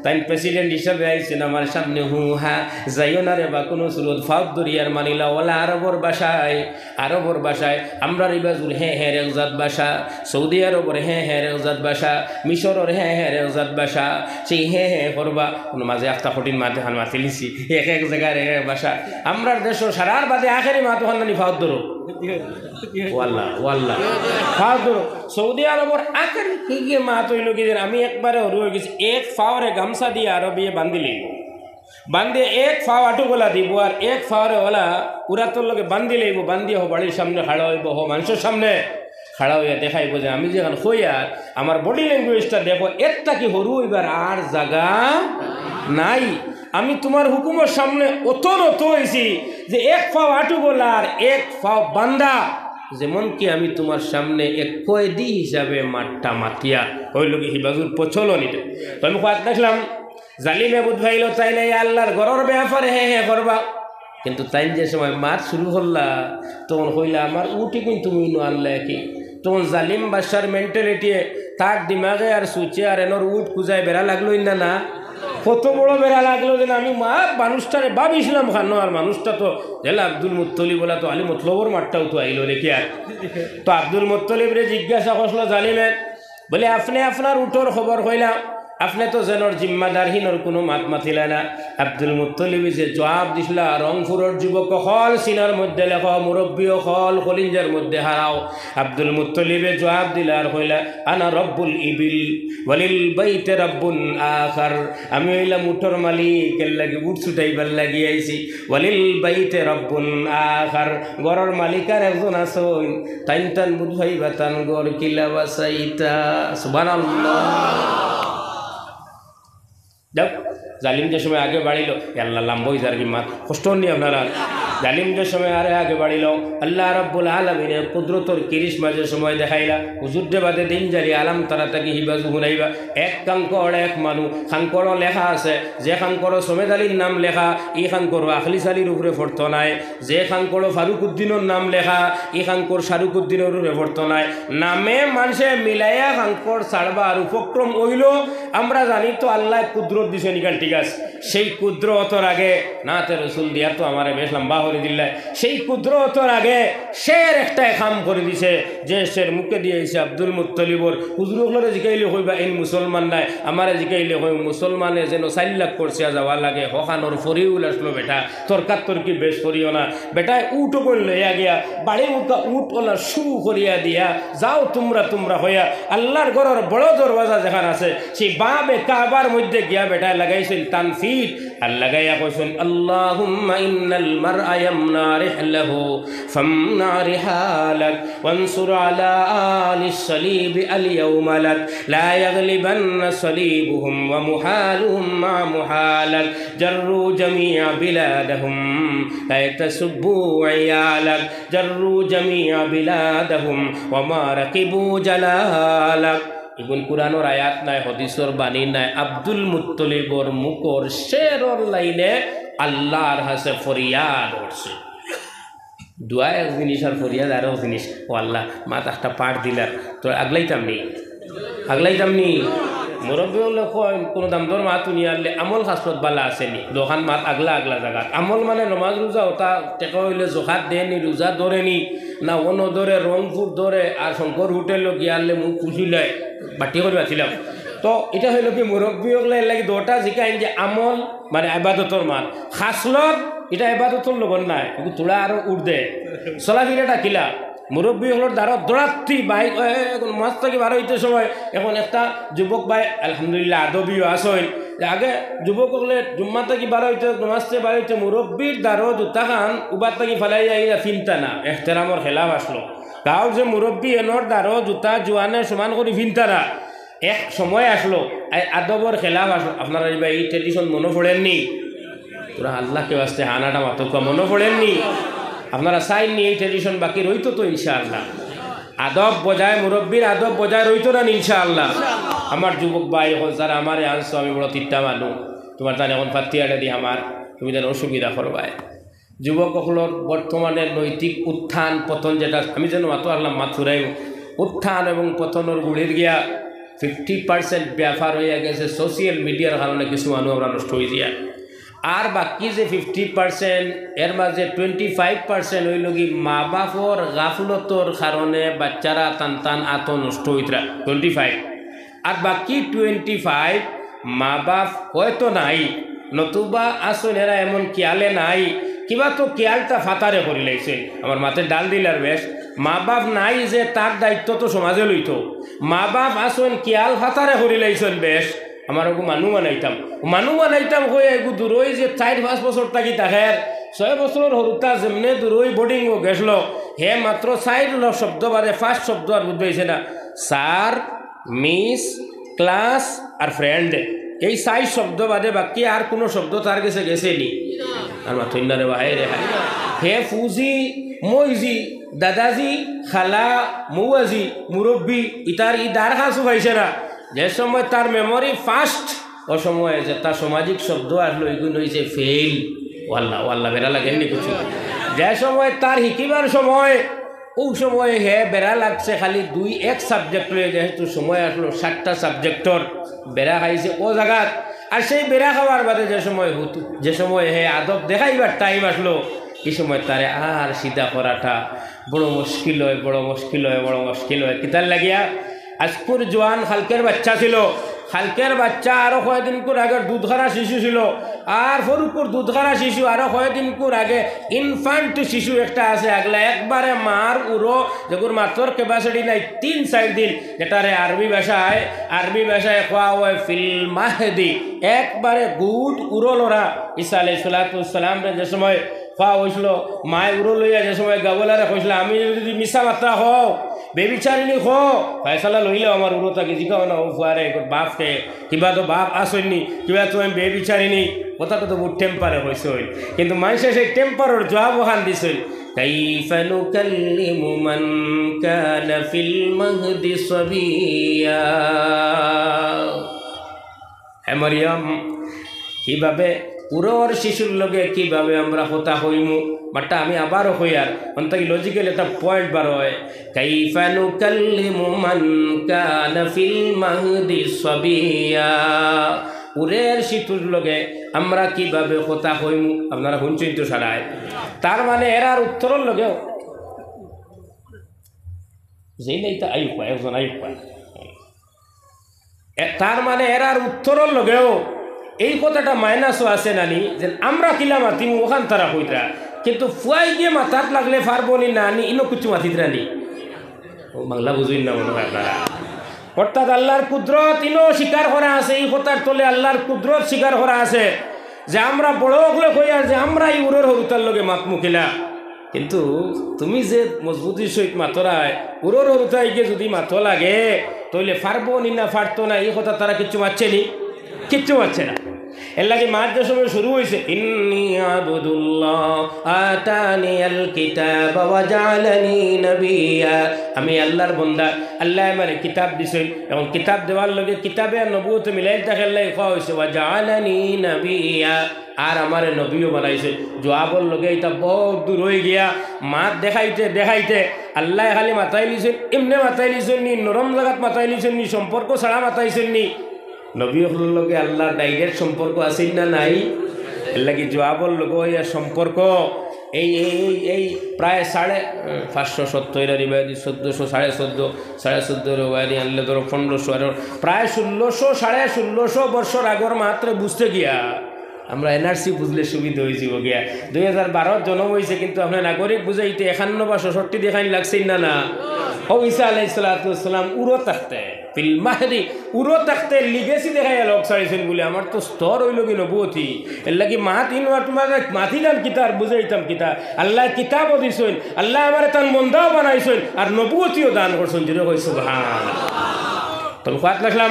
তাইন প্রেসিডেন্ট হিসাবে আইছইন আমার সামনে, হু হা, যাইও না রে বা কুনু সুরত, ফাও ধরিয়ার মানিলা। ওলা আরবর ভাষায়, আরবর ভাষায়, আমরার ই বাজুর হে হে এক জাত ভাষা, সৌদি আরবর হে হে এক জাত ভাষা, মিশরর হে হে এক জাত ভাষা, সেই হে হে করবা, কুনু মাঝে একটা কঠিন মাতে খান মাতিলিছি, এক এক জাগার এক এক ভাষা। আমরার দেশো সারার বাদে আখেরি মাত অখান নানি ফাও ধরো। ওয়াল্লা, ওয়াল্লা। ফাও ধরো। সৌদি আরবর আখেরি কি গিয়ে মাত অইলো কি জানি, আমি একবারে হুরু অইগেছি, এক ফাওরে গামছা দিয়া আরবিয়ে বান্ধিলিবো। বান্ধে এক ফাও আটু গলা দিবো আর এক ফাওরে ওলা উরাতর লগে বান্ধিলিবো, বান্ধিয়া হো বাড়ির সামনে খাড়া অইবো, হো মানষর সামনে খাড়া অইয়া দেখাইবো যে আমি যেখান কইয়ার, আমার body language টা দেখো, এর থাকি হুরু অইবার আর জাগা নাই। আমি তুমার হুকুমর সামনে অত নত অইছি যে এক ফাও আটু গলা আর এক ফাও বান্ধা, যেমন কি আমি তুমার সামনে এক কয়েদি হিসাবে মাতটা মাতিয়ার। অউ লগে হি বাজুর প্রচলন ইটা। তো আমি কওয়াত রাখলাম, জালিমে বুঝ পাইলো তাইন আল্লার ঘরর ব্যাপারে হে হে করবা। কিন্তু তাইন যে সময় মাত শুরু করলা, তখন কইলা, "আমার উটি কিন্তু তুমি নো আনলে কি?" তখন জালিম বাদশার mentality এ, তার দিমাগে আর সুচে আর এনর উট খুজায় বেড়া লাগলো না, না? কত বড় বেড়া লাগলো যে আমি মা মানুষটারে ভাবিছিলাম খানো, আর মানুষটা তো জেলা আব্দুল মুত্তলিব ওলা তো আলী মতলবর মাতটাও তো আইলো রে কি আর। তো আব্দুল মুত্তলিবরে জিজ্ঞাসা করলো জালিমে, বলে, "আপনে আপনার উটর খবর কইলা, আপনে তো যেনর জিম্মাদার, হিনর কুনু মাত মাতিলা না।" আব্দুল মুত্তলিবে যে জবাব দিছলা, রংপুরর যুবক অকল, সিনার মধ্যে লেখো, মুরব্বি অকল, কলিঞ্জার মধ্যে হারাও। আব্দুল মুত্তলিবে জবাব দিলা আর কইলা, "আনা রব্বুল ইবিল, ওয়ালিল বাইতে রব্বুন আখার।" আমি অইলাম উটর মালিক, এর লাগি উট ছুটাইবার লাগি আইছি। "ওয়ালিল বাইতে রব্বুন আখার।" ঘরর মালিক আর একজন আছইন, তাইন তান বুঝ পাইবা তান ঘর কিলা বাচাইতা। সুবহানাল্লাহ। যাউক, জালিম যে সময় আগে বাড়িলো, এ আল্লাহ, লাম্বা অইযার কি মাত, কষ্ট অর নি আপনারার? জালিম যে সময় আরে আগে বাড়িল, আল্লাহ রাব্বুল আলামিনে কুদরতর কিরিশমা যে সময় দেখাইলা, হুজুররে বাদে দিন জারি আলাম তারা থাকি হিবাজু হুনাইবা, এক কাঙ্কড় এক মানু, কাঙ্কড় লেখা আছে, যে কাঙ্কড় সমেদ আলীর নাম লেখা, ই কাঙ্কড় আখলিস আলীর উপরে পড়তো নায়, যে কাঙ্কড় ফারুক উদ্দিনর নাম লেখা, ই কাঙ্কড় শাহরুখ উদ্দিনর উপরে পড়তো নায়। নামে মানষে মিলাইয়া কাঙ্কড় ছাড়বার উপক্রম অইল, আমরা জানি তো আল্লায় কুদরত দিছে নিকান, ঠিক আছে। সেই কুদরতর আগে নাতে রসুল দিয়া তো আমারে বেশ লম্বা করি দিলাই। সেই কুদরতর আগে শের একটাই কাম করি দিছে, যে শের মুখে দিয়া আইছে আব্দুল মুত্তলিবর। হুজুর অকলরে জিকাইলে কইবা, "এইন মুসলমান নায়।" আমারে জিকাইলে কই, "মুসলমানে যেন চাইর লাখ করছিয়া যাওয়া লাগে, হকানোর ফরিউল আসলো বেটা, তর্কাত তর্কি বেশ করিও না।" বেটায় উট অকল লইয়া গিয়া বাড়ি মুখা উট অলা শু করিয়া দিয়া, "যাও তুমরা, তুমরা" কইয়া আল্লাহর ঘরর বড় দরওয়াজা যেখান আছে, সেই বাবে কাবার মধ্যে গিয়া বেটায় লাগাইছইন তানফিট, আর লাগাইয়া কইছইন, "আল্লাহুম্মা ইন্নাল মারআ ইয়ামনা রিহলাহু ফামনা রিহালাক ওয়ানসুর আলা আলি সালিবি আল ইয়াউমা লাক লা ইয়াগলিবান্না সালিবুহুম ওয়া মুহালুহুম মা মুহালাক জাররু জামিআ বিলাদাহুম লা তাসুব্বু আয়ালাক জাররু জামিআ বিলাদাহুম ওয়া মা রাকিবু জালালাক।" ইগুন কুরআনর আয়াত নায়, হাদিসর বাণী নায়, আব্দুল মুত্তলিবর মুখর শেরর লাইনে আল্লাহর কাছে ফরিয়াদ করছে। দোয়া এক জিনিস আর ফরিয়াদ আরো জিনিস। "ও আল্লাহ, মাত একটা পাঠ দিলার, তো আগলাইতাম নি, আগলাইতাম নি।" মুরব্বি অকলে কইন, "কুনু দামদর মাত হুনিয়ারলে আমল খাসলত বালা আছে নি?" দোকান মাত আগলা আগলা জাগাত। আমল মানে নমাজ রোজা, ওটা টেকা অইলে জকাত দেয় নি, রোজা ধরে নি, না অনো ধরে, রংপুর ধরে, আর শঙ্কর হোটেলো গিয়ারলে মুখ খুশি লয়, বাটি করি বাঁচিলাম। তো ইটা অইলো কি, মুরব্বি অকলে এর লাগি দুইটা জিকাইন যে আমল মানে ইবাদতর মাত, খাসলত ইটা ইবাদতর লগন নায়, কিন্তু থুড়া আরো ঊর্ধ্বে। চলাফিরাটা কিলা? মুরব্বি অকলর দ্বারো দৌড়াত্তি বাইক, এ, এ, এখন মাছ থাকি বার অইতে সময়, এখন একটা যুবক ভাই আলহামদুলিল্লাহ আদবিও আছইন। যে আগে যুবক অকলে জুম্মা থাকি বার অইতে, নমাজ থাকি বার অইতে মুরব্বির দ্বারো জুতা খান উবার থাকি ফালাইয়া ইয়া ফিনতা না, এহতেরামর খেলাফ আসলো। গাঁওর যে মুরব্বি এনর দ্বারো জুতা জুয়ানে সমান করি ফিনতা না। এক সময় আসলো, এই আদবর খেলাফ আসলো। আপনারা এই বা এই tradition মনো পড়ের নি? তোরা আল্লাহকে বাস্তে হানাটা মাতউক্কা, মনো পড়ের নি? আপনারা চাইন নি এই tradition বাকি রইতো তো ইনশাআল্লাহ? আদব বজায়, মুরব্বির আদব বজায় রইতো না নি ইনশাআল্লাহ? আমার যুবক ভাই অকল, যারা আমারে আনছো, আমি বড় তিতা মানু, তুমার তান এখন ফাত্তিয়াটা দি আমার, তুমি যেন অসুবিধা করবায়। যুবক অকলর বর্তমানে নৈতিক উত্থান পতন যেটা, আমি যেন মাতো আল্লাহ মাত ফুরাইব, উত্থান এবং পতনর গুড়ির গিয়া fifty percent ব্যাপার অইয়া গেছে social mediaর কারণে কিছু মানু আমরা নষ্ট অইযিয়া। আর বাকি যে fifty percent, এর মাঝে twenty five percent অইলো কি মা বাপর গাফলতর কারণে বাচ্চারা তান তান আতো নষ্ট অইতরা, twenty five। আর বাকি twenty five মা বাপ হয়তো নাই, নতুবা আছইন এরা এমন খিয়ালে নাই, কিবা তো খিয়ালটা ফাতারে করিলাইছইন। আমার মাতে ডাল দিলার বেশ, মা বাপ নাই যে তার দায়িত্ব তো সমাজে লইতো, মা বাপ আছইন খিয়াল ফাতারে করিলাইছইন বেশ। আমার ওগু মানু বানাইতাম, মানু বানাইতাম কই এগু দূরই যে চাইর পাঁচ বছর থাকি থাকের, ছয় বছরর হুরুতা যেমনে দূরই boardingও গেছলো, হে মাত্র চাইর ল-, শব্দ বাদে পাঁচ শব্দ আর বুঝবাইছে না। স্যার, মিস, ক্লাস আর friend, এই চাইর শব্দ বাদে বাকি আর কুনু শব্দ তার গেছে গেছে নি? আর মাতইন না রে ভাই রে। হে ফুজি, মইজি, দাদাজি, খালা, মৌয়াজি, মুরব্বি, ইতার ই দার খাসু পাইছে না। যে সময় তার memory fast, ও সময় যে তার সামাজিক শব্দ আসলো, ইগুন অইছে fail। ওয়াল্লা, ওয়াল্লা, বেড়া লাগেননি কিছু। যে সময় তার হিকিবার সময়, ও সময় হে বেড়া লাগছে খালি দুই এক subject লইয়া, যেহেতু সময় আসলো সাতটা subjectর, বেড়া খাইছে ও জাগাত। আর সেই বেড়া খাওয়ার বাদে যে সময় হুতু, যে সময় হে আদব দেখাইবার time আসলো, এই সময় তারে আর সিধা করাটা বড় মুশকিল অয়, বড় মুশকিল অয়, বড় মুশকিল অয়। কিতার লাগিয়া? আজকুর জোয়ান কালকের বাচ্চা ছিল, কালকের বাচ্চা আরো কয়দিনকুর আগে দুধখানা শিশু ছিল, আর ফরুকুর দুধখানা শিশু আরো কয়দিনকুর আগে infant শিশু একটা আছে, আগলা একবারে মার উরো, যেগুর মাতর capacity নাই, তিন চাইর দিন, যেটারে আরবি ভাষায়, আরবি ভাষায় কওয়া হয় ফিল মাহদি, একবারে গুদ উরো লড়া। ঈসা আলাইহিস সালাতু ওয়াস সালামরে যে সময় কওয়া অইছিল, মায়ে উরো লইয়া যে সময় গাবলারে কইছিল, "আমি যদি মিছা মাতরা কও, বেবিচারিণী কও, ফয়সালা লইলাও আমার উরো থাকি, জিগাও না অউ ফুয়ারে, বাপ কে, কিবা তো বাপ আছইন নি, কিবা তো আমি বেবিচারিণী।" কথাটা তো বহুত টেম্পারে কইছইন, কিন্তু মানষে সেই টেম্পারর জুয়াব অখান দিছইন, "কাইফা নুকাল্লিমু মান কানা ফিল মাহদি সাবিয়্যা।" হে মরিয়ম, কিভাবে উরর শিশুর লগে কিভাবে আমরা কথা কইমু? বাট্টা আমি আবারও কইয়ার, অন থাকি লজিক্যাল একটা পয়েন্ট বার অয়, "কাইফা নুকাল্লিমু মান কানা ফিল মাহদি সাবিয়্যা।" উরর শিশুর লগে আমরা কিভাবে কথা কইমু? আপনারা হুনছইন তো সারায়। তার মানে এরার উত্তরর লগেও যেই নাই তা আইউক পায়, একজন আইউক পায়। এ, তার মানে এরার উত্তরর লগেও এই কথাটা মাইনাসও আছে নানি, যে আমরা কিলা মাতিমু অখান তারা কইতরা, কিন্তু ফুয়াইগে মাতাত লাগলে পারবো নি না নি, ইনো কিচ্ছু মাতিতরা নি। ও বাংলা বুঝইন না মনে অয় আপনারা। অর্থাৎ আল্লাহর কুদরত ইনো স্বীকার করা আছে, এই কথার তলে আল্লাহর কুদরত স্বীকার করা আছে, যে আমরা বড় অকলে কইয়ার যে আমরা ই উরর হুরুতার লগে মাতমু কিলা। কিন্তু তুমি যে মজবুতির সহিত মাতরায়, উরর হুরুতাইগে যদি মাতো লাগে, তইলে পারবো নি না পারতো না, ই কথা তারা কিচ্ছু মাতছে নি, কিচ্ছু মাতছে না। এরলাগি মাত যে সময় শুরু অইছে, "ইন্নী আবদুল্লাহ, আতানিয়াল কিতাবা ওয়া জাআলানি নাবিয়্যা।" আমি আল্লাহর বন্দা, আল্লায় আমারে কিতাব দিছইন। এখন কিতাব দেওয়ার লগে কিতাবে আর নবুয়তে মিলাইল থাকের লাগি কওয়া অইছে, "ওয়া জাআলানি নাবিয়্যা।" আর আমারে নবীও বানাইছইন। জুয়াবর লগে ইটা বউত দূর অইগিয়া। মাত দেখাইতে দেখাইতে আল্লায় খালি মাতাইলিছইন, এমনে মাতাইলিছইন নি, নরম জাগাত মাতাইলিছইন নি, সম্পর্ক ছাড়া মাতাইছইন নি। নবী অকলর লগে আল্লাহর ডাইরেক্ট সম্পর্ক আছিল না নাই? এরলাগি জুয়াবর লগে অইয়া সম্পর্ক এই, এই, এই, এই প্রায় সাড়ে, আহ, পাঁচশো সত্তর আর ইবাদি চোদ্দশো, সাড়ে চোদ্দ, সাড়ে চোদ্দ রেওয়ায়তি আনলে ধরো পনেরোশো, আর প্রায় ষোলোশো, সাড়ে ষোলোশো বছর আগর মাতরে বুঝতে গিয়া। আমরা এনআরসি বুঝলে সুবিধা অইযিবো গিয়া। দুই হাজার বারো জন্ম অইছে, কিন্তু আপনার নাগরিক বুঝাইতে একান্ন বা ছষট্টি দেখাইন লাগছে না, না? ও ঈসা আলাইহিস সালাতু ওয়াস সালাম উরো থাকতে, ফিল মাহদি, উরো থাকতে লিগেসি দেখাইয়া লগ ছাড়িছইন বলে আমার তো স্তর অইলো গি নবুয়তি। এরলাগি মাত ইন মাত মাত মাতিতাম কিতা আর বুঝাইতাম কিতা? আল্লায় কিতাবও দিছইন, আল্লায় আমারে তান বন্দাও বানাইছইন, আর নবুয়তিও দান করছইন। জোরে কই সুবহান। তো মাত লাগলাম,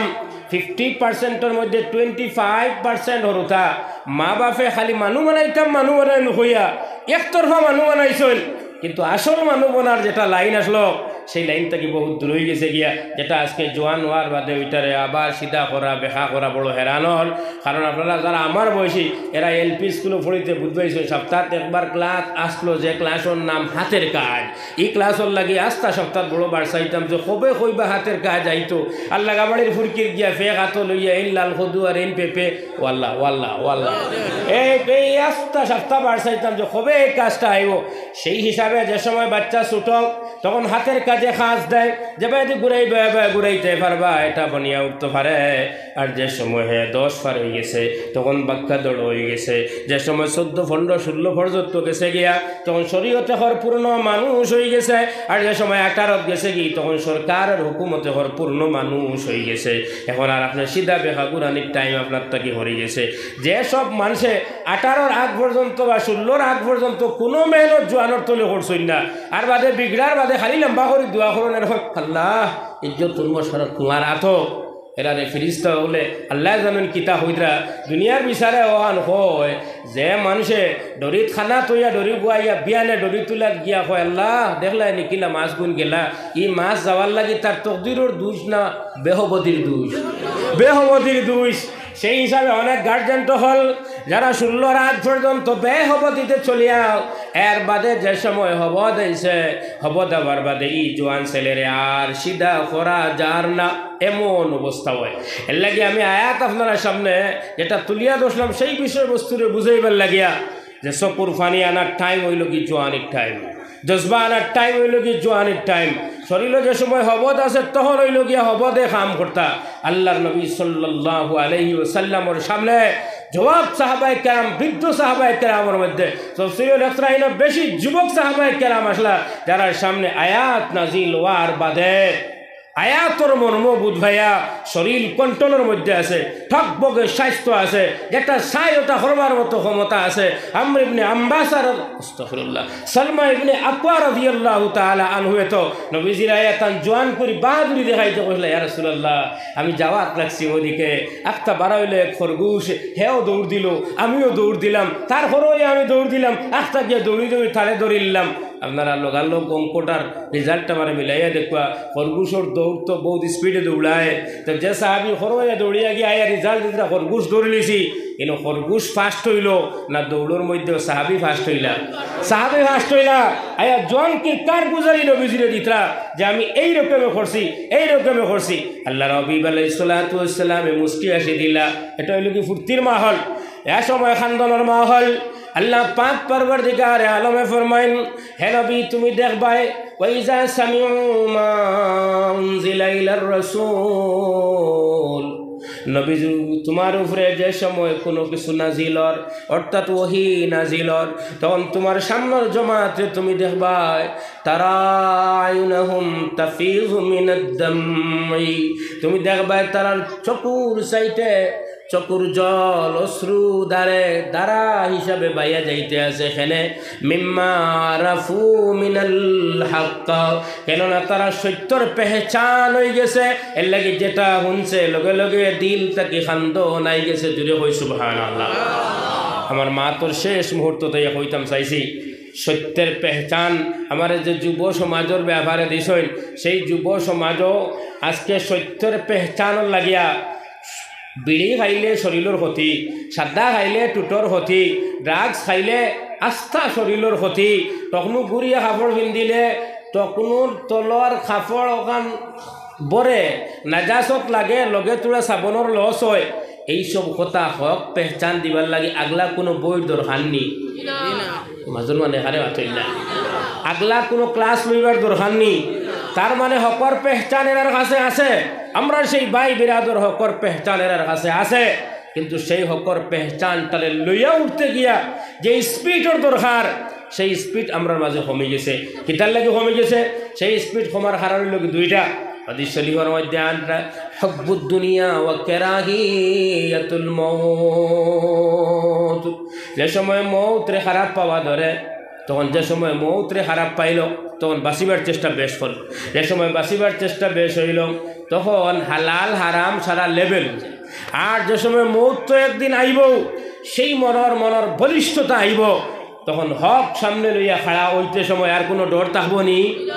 ফিফটি পার্সেন্টর মধ্যে টোয়েন্টি ফাইভ পার্সেন্ট হুরুতা। মা বাপে খালি মানু বানাইতাম, মানু বানাইমু কইয়া একতরফা মানু বানাইছইন, কিন্তু আসল মানু বনার যেটা লাইন আসলো, সেই লাইন থাকি বহুত দূর অইগেছে গিয়া। যেটা আজকে জোয়ান অওয়ার বাদে ওইটারে আবার সিধা করা, বেকা করা বড় হেরানর। কারণ আপনারা যারা আমার বয়সী, এরা এলপি স্কুলো পড়িতে বুঝবাইছইন, সপ্তাহত একবার ক্লাস আসলো, যে ক্লাসর নাম হাতের কাজ। ই ক্লাসর লাগি আস্তা সপ্তাহত বড় বাড়ছাইতাম যে কবে কইবা হাতের কাজ আইতো। আর লাগাবাড়ির ফুরকির গিয়া ফেক আতো লইয়া এইন লাল কদু আর এইন পেঁপে, ওয়াল্লা, ওয়াল্লা, ওয়াল্লা। এই, এই আস্তা সপ্তাহ বাড়ছাইতাম যে কবে এই কাজটা আইবো। সেই হিসাবে যে সময় বাচ্চা ছুটো, তখন হাতের কাজে কাজ দেয়, যে বায়দি ঘুরাইবা, বায় ঘুরাইতে পারবা, এটা বনিয়া উঠতে পারে। আর যে সময় হে দশ পার অইগেছে, তখন বাক্কা দড় অইগেছে। যে সময় চোদ্দ, পনেরো, ষোলো পর্যন্ত গেছে গিয়া, তখন শরীয়তে হর পূর্ণ মানুষ অইগেছে। আর যে সময় আঠারোত গেছে গি, তখন সরকারর হুকুমতে হর পূর্ণ মানুষ অইগেছে। এখন আর আপনার সিধা বেকা ঘুরানির টাইম আপনার থাকি হরি গেছে। যে সব মানষে আঠারোর আগ পর্যন্ত বা ষোলোর আগ পর্যন্ত কুনু মেহনত জোয়ানর তলে করছইন না, আর বাদে বিগড়ার বাদে খালি লম্বা করি দোয়া করইন, আর কইন, "আল্লাহ, ইজ্জত তুলমো সারা তুমার আতো।" এরারে ফিরিস্তা অকলে আল্লায় জানইন কিতা কইতরা। দুনিয়ার বিচারে অখান কয়, যে মানষে ডরিত খানা থইয়া ডরি বুয়াইয়া বিয়ানে ডরি তুলাত গিয়া কয়, "আল্লাহ, দেখলায় নি কিলা মাছ গুন গেলা।" ই মাছ যাওয়ার লাগি তার তকদিরর দুষ না বেহবদির দুষ? বেহবদির দুষ। সেই হিসাবে অনেক গার্জেন অকল যারা ষোলোর আগ পর্যন্ত বেহবদিতে চলিয়া, এর বাদে যে সময় হবদ অইছে, হবদ অওয়ার বাদে ই জোয়ান ছেলেরে আর সিধা করা যার না, এমন অবস্থা অয়। এরলাগি আমি আয়াত আপনারার সামনে যেটা তুলিয়া ধরলাম, সেই বিষয়বস্তুরে বুঝাইবার লাগিয়া, যে চকুর পানি আনার টাইম অইলো গি জোয়ানির টাইম, জজবা আনার টাইম অইলো গি জোয়ানির টাইম। শরীলো যে সময় হবদ আছে, তখন অইলো গিয়া হবদে কাম করতা। আল্লাহর নবী সাল্লাল্লাহু আলাইহি ওয়াসাল্লামর সামনে জোয়ান সাহাবায়ে কেরাম, বৃদ্ধ সাহাবায়ে কেরামর মধ্যে তফসিরে লেখরা ইনো বেশি যুবক সাহাবায়ে কেরাম আসলা, যারার সামনে আয়াত নাজিল অওয়ার বাদে আয়াতর মর্ম বুঝ ভাইয়া শরীর কন্ট্রোলর মধ্যে আছে, ঠকবগে স্বাস্থ্য আছে, যেটা চাই ওটা করবার মতো ক্ষমতা আছে। আমর ইবনে আম্বাসা রা-, আস্তাগফিরুল্লাহ, সালমা ইবনে আকওয়া রাদিয়াল্লাহু তাআলা আনহু এত নবীজির আয়াত তান জোয়ান করি বাহাদুরি দেখাইতে কইলা, "ইয়া রাসূলুল্লাহ, আমি যাওয়াত লাগছি ওদিকে, আখতা বারা অইলো এক খরগোশ, হেও দৌড় দিল, আমিও দৌড় দিলাম, তার পরেও আমি দৌড় দিলাম, আখতা গিয়া দৌড়ি দৌড়ি তারে ধরিলাম।" আপনারা লগালগ অঙ্কটার রেজাল্ট আমারে মিলাইয়া দেখবা, খরগোশর দৌড় তো বউত স্পিডে দৌড়ায়। তো যে সাহাবি খরোয়া দৌড়িয়া গিয়া আইয়া রেজাল্ট দিতরা খরগোশ ধরিলিছি, কিন্তু খরগোশ ফার্স্ট অইলো না দৌড়র মধ্যে সাহাবি ফার্স্ট অইলা? সাহাবি ফার্স্ট অইলা। আইয়া জোয়ান কির কারগুজারি নবীজিরে দিতরা যে আমি এই রকমে করছি, এই রকমে করছি। আল্লাহর হাবিব আলাইহিস সালাতু ওয়াস সালামে মুস্কি হাসি দিলা, এটা অইলো কি ফুর্তির মাহল? এ সময় খান্দনর মাহল। আল্লাহ পাক পরওয়ারদিগারে আলমে ফরমাইন, হে নবী, তুমি দেখবায়, "ওয়াইজা সামিউ মা উনজিলা ইলার রাসূল।" নবীজি, তোমার উপরে যে সময় কোনো কিছু নাজিল অর, অর্থাৎ ওহী নাজিল অর, তখন তোমার সামনের জমাতে তুমি দেখবায়, তারা আইনাহুম তাফিজু মিনাদ দামই, তুমি দেখবায় তারার চকুর সাইটে চকুর জল, অশ্রু ধারে ধারা হিসাবে বাইয়া যাইতে আছে। কেনে? মিম্মা আরাফু মিনাল হক, কেননা তারা সত্যর পেহচান অইগেছে। এরলাগি যেটা হুনছে, লগে লগে দিল থাকি খান্দন আইগেছে। জুরে কই সুবহানাল্লাহ। আমার মাতর শেষ মুহূর্ত তাই কইতাম চাইছি, সত্যর পেহচান। আমারে যে যুব সমাজর ব্যাপারে দিছইন, সেই যুব সমাজও আজকে সত্যর পেহচানর লাগিয়া বিড়ি খাইলে শরীলর ক্ষতি, সাদা খাইলে টুটর ক্ষতি, ড্রাগস খাইলে আস্তা শরীলর ক্ষতি, টকনু ঘুরিয়া কাপড় পিন্দিলে টকনুর তলর কাপড় অখান বরে, নাজাসত লাগে, লগে থুড়া সাবনর লস অয়। এইসব কথা হক পেহচান দিবার লাগি আগলা কুনু বইর দরকার নি। মাজুর মানে হারে মাতইন না। আগলা কুনু ক্লাস লইবার দরকার নি। তার মানে হকর পেহচান এরার কাছে আছে। আমরার সেই ভাই বিরাদর হকর পেহচান এরার কাছে আছে। কিন্তু সেই হকর পেহচানটারে লইয়া উঠতে গিয়া যে স্পিডর দরকার, সেই স্পিড আমরার মাঝে কমি গেছে। কিতার লাগি কমি গেছে? সেই স্পিড কমার কারণ অইলো কি দুইটা। হাদিস শরীফর মধ্যে আনরা, হুব্বুদ দুনিয়া ওয়া কেরাহিয়াতুল মউত। যে সময় মউতরে খারাপ পাওয়া ধরে, তখন যে সময় মউতরে খারাপ পাইলো, তখন বাঁচিবার চেষ্টা বেশ করলো। যে সময় বাঁচিবার চেষ্টা বেশ অইলো, তখন হালাল হারাম সারা লেভেল। আর যে সময় মউত তো একদিন আইবো, সেই মনর মনর বলিষ্ঠতা আইবো, তখন হক সামনে লইয়া খাড়া অইতে সময় আর কুনু ডর থাকবো নি?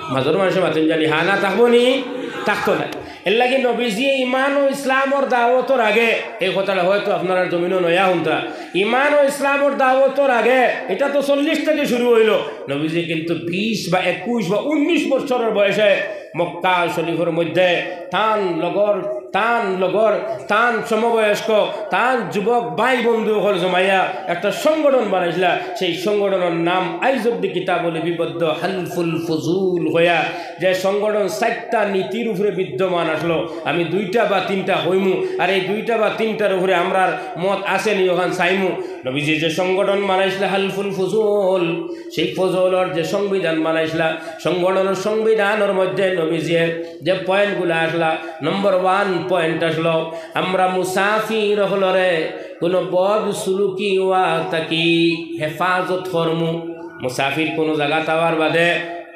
মাজুর মানষে মাতইন জানি, হা না থাকবো নি? থাকতো না। এরলাগি নবীজিয়ে ইমান ও ইসলামর দাওয়াতর আগে, এই কথাটা হয়তো আপনারার জমিনো নয়া হুনতা, ইমান ও ইসলামর দাওয়াতর আগে, এটা তো চল্লিশ থাকি শুরু অইলো, নবীজি কিন্তু বিশ বা একুশ বা উনিশ বছরর বয়সে মক্কা শরীফর মধ্যে তান লগর, তান লগর, তান সমবয়স্ক, তান যুবক ভাই বন্ধু অকল জমাইয়া একটা সংগঠন বানাইছিলা। সেই সংগঠনর নাম আইজ অব্দি কিতাবো লিপিবদ্ধ হালফুল ফুজুল অইয়া, যে সংগঠন চাইরটা নীতির উপরে বিদ্যমান আছলো। আমি দুইটা বা তিনটা কইমু, আর এই দুইটা বা তিনটার উপরে আমরার মত আছে নি অখান চাইমু। নবীজি যে সংগঠন বানাইছিলা হালফুল ফুজুল, সেই ফজলর যে সংবিধান বানাইছিলা, সংগঠনর সংবিধানর মধ্যে নবীজিয়ে যে পয়েন্টগুলা আছলা, নম্বর ওয়ান পয়েন্ট আছলো, আমরা মুসাফির অকলরে কুনু বদ সুলুকি অওয়া থাকি হেফাজত করমু। মুসাফির কুনু জাগাত আওয়ার বাদে,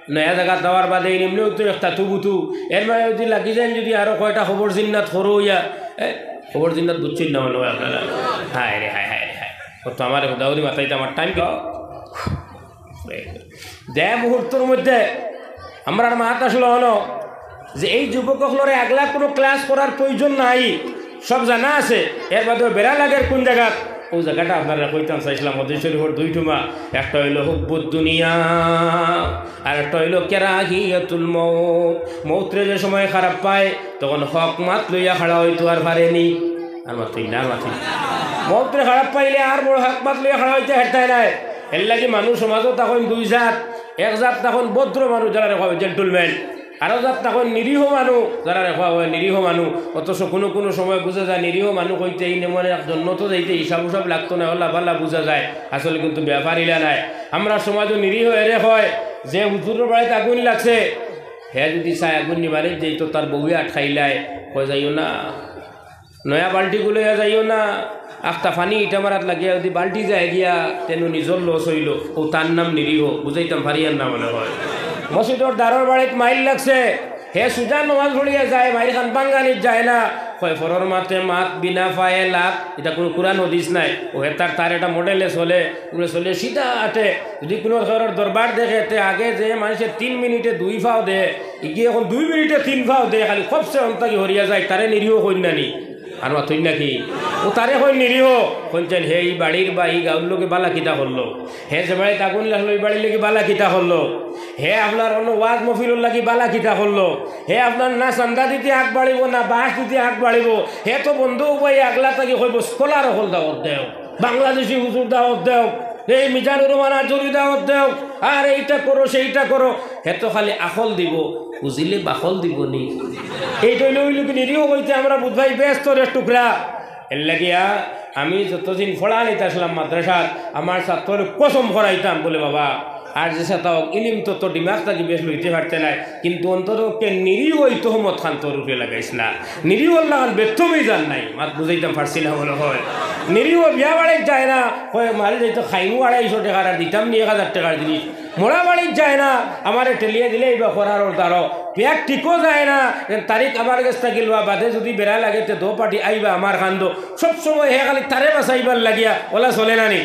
নয়া জাগাত আওয়ার বাদে, নিম্নে উত্তর একটা তুবুতু, এর মানে যদি লাগি যাইন, যদি আরো কয়টা খবর জিন্নাত খরো অইয়া, এ, খবর জিন্নাত বুঝছইন না মনে অয় আপনারা? হায় রে হায়, হায় রে হায়। ও তো আমার হুদাহুদি মাতাইতে আমার টাইম গেল। যে মুহূর্তর মধ্যে আমরার মাত আছলো অনো যে এই যুবক অকলরে আগলা কুনু ক্লাস করার প্রয়োজন নাই, সব জানা আছে, এর বাদেও বেড়া লাগের কুন জাগাত, অউ জাগাটা আপনারারে কইতাম চাইছিলাম। হাদিস শরীফর দুই টুমা, একটা অইলো হুব্বুদ দুনিয়া, আর একটা অইলো কেরাহিয়াতুল মউত। মউতরে যে সময় খারাপ পায়, তখন হক মাত লইয়া খাড়া অইতো আর পারে নি। আর মাতইন না, আর মাতইন না। মউতরে খারাপ পাইলে আর বড় হক মাত লইয়া খাড়া অইতে হেরতায় নায়। এরলাগি মানুষ সমাজো থাকইন দুই জাত। এক জাত থাকইন ভদ্র মানুষ, যারারে কওয়া অয় জেন্টলম্যান। আরো জাত থাকইন নিরীহ মানুষ, যারারে কওয়া অয় নিরীহ মানুষ। অথচ কুনু কুনু সময় বুঝা যায় নিরীহ মানুষ কইতে ইন এমন এক জন্নতো যাইতে হিসাব উসাব লাগতো নায়, অলা বালা বুঝা যায়। আসলে কিন্তু ব্যাপার ইলা নায়। আমরার সমাজো নিরীহ এরে কয় যে হুজুরর বাড়িত আগুন লাগছে, হে যুদি চায় আগুন নিবারে যাইতো, তার বউয়ে আটকাইলায়, কয়, "যাইও না, নয়া বালতিগু লইয়া যাইও না।" আখতা পানি ইটা মারাত লাগিয়া যুদি বালতি যায় গিয়া, তেনু নিজর লস অইলো। অউ তার নাম নিরীহ, বুঝাইতাম পারিয়ার না মনে অয়। মসজিদর দারর বাড়িত মাইর লাগছে, হে সুজা নমাজ পড়িয়া যায়, মাইর খান ভাঙ্গানিত যায় না। কয়, "পরর মাতে মাত বিনা পায়ে লাত।" ইটা কুনু কুরআন হাদিস নায়। অউ হেতার তার একটা মডেলে চলে, উড়ে চলে সিধা আটে। যুদি কুনু কারোর দরবার দেখে, তে আগে যে মানষে তিন মিনিটে দুই পাও দে, ইগিয়ে অখন দুই মিনিটে তিন পাও দে, খালি খপসে অন থাকি হরিয়া যায়, তারে নিরীহ কইন না নি? আর মাতইন নাকি? অউ তারে কইন নিরীহ, কইন চাইন হে ই বাড়ির বা ই গাউর লগে বালা কিতা করলো? হে যে বাড়িত আগুন লাগলো, ই বাড়ির লাগি বালা কিতা করলো? হে আপনার অন্য ওয়াজ মহফিলর লাগি বালা কিতা করলো? হে আপনার না চান্দা দিতে আগ বাড়িবো, না বাঁশ দিতে আগ বাড়িবো। হে তো বন্ধ উপায় আগলা থাকি কইবো, "স্কলার অকল দাওয়াত দেও, বাংলাদেশি হুজুর দাওয়াত দেও, এই মিজানুর রহমান আজুরি দাওয়াত দেও, আর এইটা করো, সেইটা করো।" হে তো খালি আখল দিবো, বুঝিলে বাখল দিবো নি। এইটা অইলে অইলো কি নিরীহ কইতে আমরা বুঝবায় বেহেস্তর এক টুকরা। এর লাগিয়া আমি যতদিন পড়ানিত আসলাম মাদ্রাসাত, আমার ছাত্ররে কসম করাইতাম, বলে, "বাবা, আর যে সাথে হোক, ইলিম তো তোর দিমাগ থাকি বেশ লইতে পারতে নাই, কিন্তু অন্তত কে নিরীহ অই তহমত খান তোর উপরে লাগাইস না, নিরীহ আল্লাহ খান ব্যর্থ হয়ে যান নাই।" মাত বুঝাইতাম পারছি না মনে অয়। নিরীহ বিয়া বাড়িত যায় না, কয়, "মারি যাইতো খাইমু আড়াইশো টেকার আর দিতাম নি এক হাজার টেকার জিনিস।" মরা বাড়িত যায় না, আমারে ঠেলিয়া দিলে এইবা করার অর্ডারও। পেট ঠিকও যায় না, তারিখ আমার গেছ থাকি লওয়া বাদে যুদি বেড়া লাগে, তে দো পার্টি আইবা আমার খান্দো। সব সময় হে খালি তারে বাঁচাইবার লাগিয়া, অলা চলে না নি?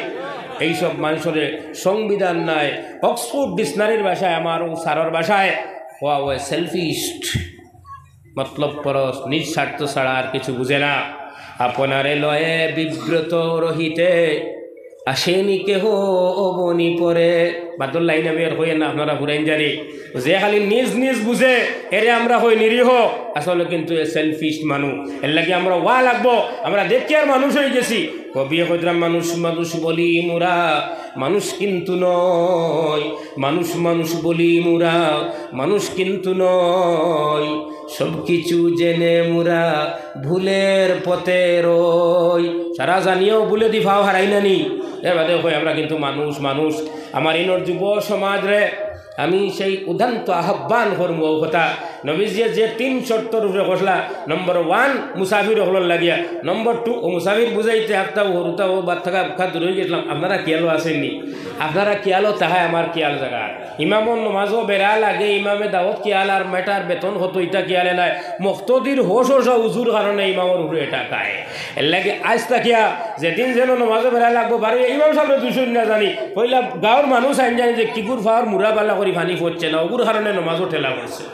এইসব মানষরে সংবিধান নাই। অক্সফোর্ড ডিকশনারির ভাষায়, আমার অউ স্যারর ভাষায়, কওয়া অয় selfist। মতলব পরস, নিজ স্বার্থ ছাড়া আর কিছু বুঝে না। আপনারে লয়ে বিব্রত রহিতে, আসেনি কেহ অবনী পরে। বাদর লাইন আমি আর কইয়ার না, আপনারা ফুরাইন জানি। যে খালি নিজ নিজ বুঝে, এরে আমরা কই নিরীহ, আসলে কিন্তু এ selfist মানুষ। এর লাগি আমরা ওয়া লাগবো, আমরা দেখিয়ার মানুষ অই গেছি। কবিয়ে কইতরা, "মানুষ মানুষ বলি মুরা, মানুষ কিন্তু নয়, মানুষ মানুষ বলি মুরা, মানুষ কিন্তু নয়, সব কিছু জেনে মুরা ভুলের পথে রই।" সারা জানিয়াও ভুলেদি ফাও হারাই না নি। এর বাদে কই আমরা কিন্তু মানুষ, মানুষ। আমার ইনর যুব সমাজরে আমি সেই উদান্ত আহ্বান করমু অউ কথা। নবীজিয়ে যে তিন শর্তর উপরে কইছলা, নম্বর ওয়ান মুসাফির অকলর লাগিয়া, নম্বর টু অউ মুসাফির বুঝাইতে হাক্তা অউ হরুতা অউ বাদ থাকা খা দূর অই গেছিলাম, আপনারা খিয়ালও আছেননি? আপনারা খিয়ালও তাহায় আমার খিয়াল জাগা। ইমামর নমাজও বেড়া লাগে, ইমামে দাওয়াত খিয়াল আর মেটার বেতন কত ইটা খিয়ালে নাই। মুক্তাদির হোশ হোশা উজুর কারণে ইমামর উপরে এটা খায়। এর লাগি আইজ থাকিয়া যেদিন যেন নমাজও বেড়া লাগবো, বারো ইমাম সাবরে দুষইন না জানি, কইলা গাউর মানুষ আইন জানি যে কিগুর ফাওর মুরা বালা করি পানি পড়ছে না, অগুর কারণে নমাজও ঠেলা পড়ছে।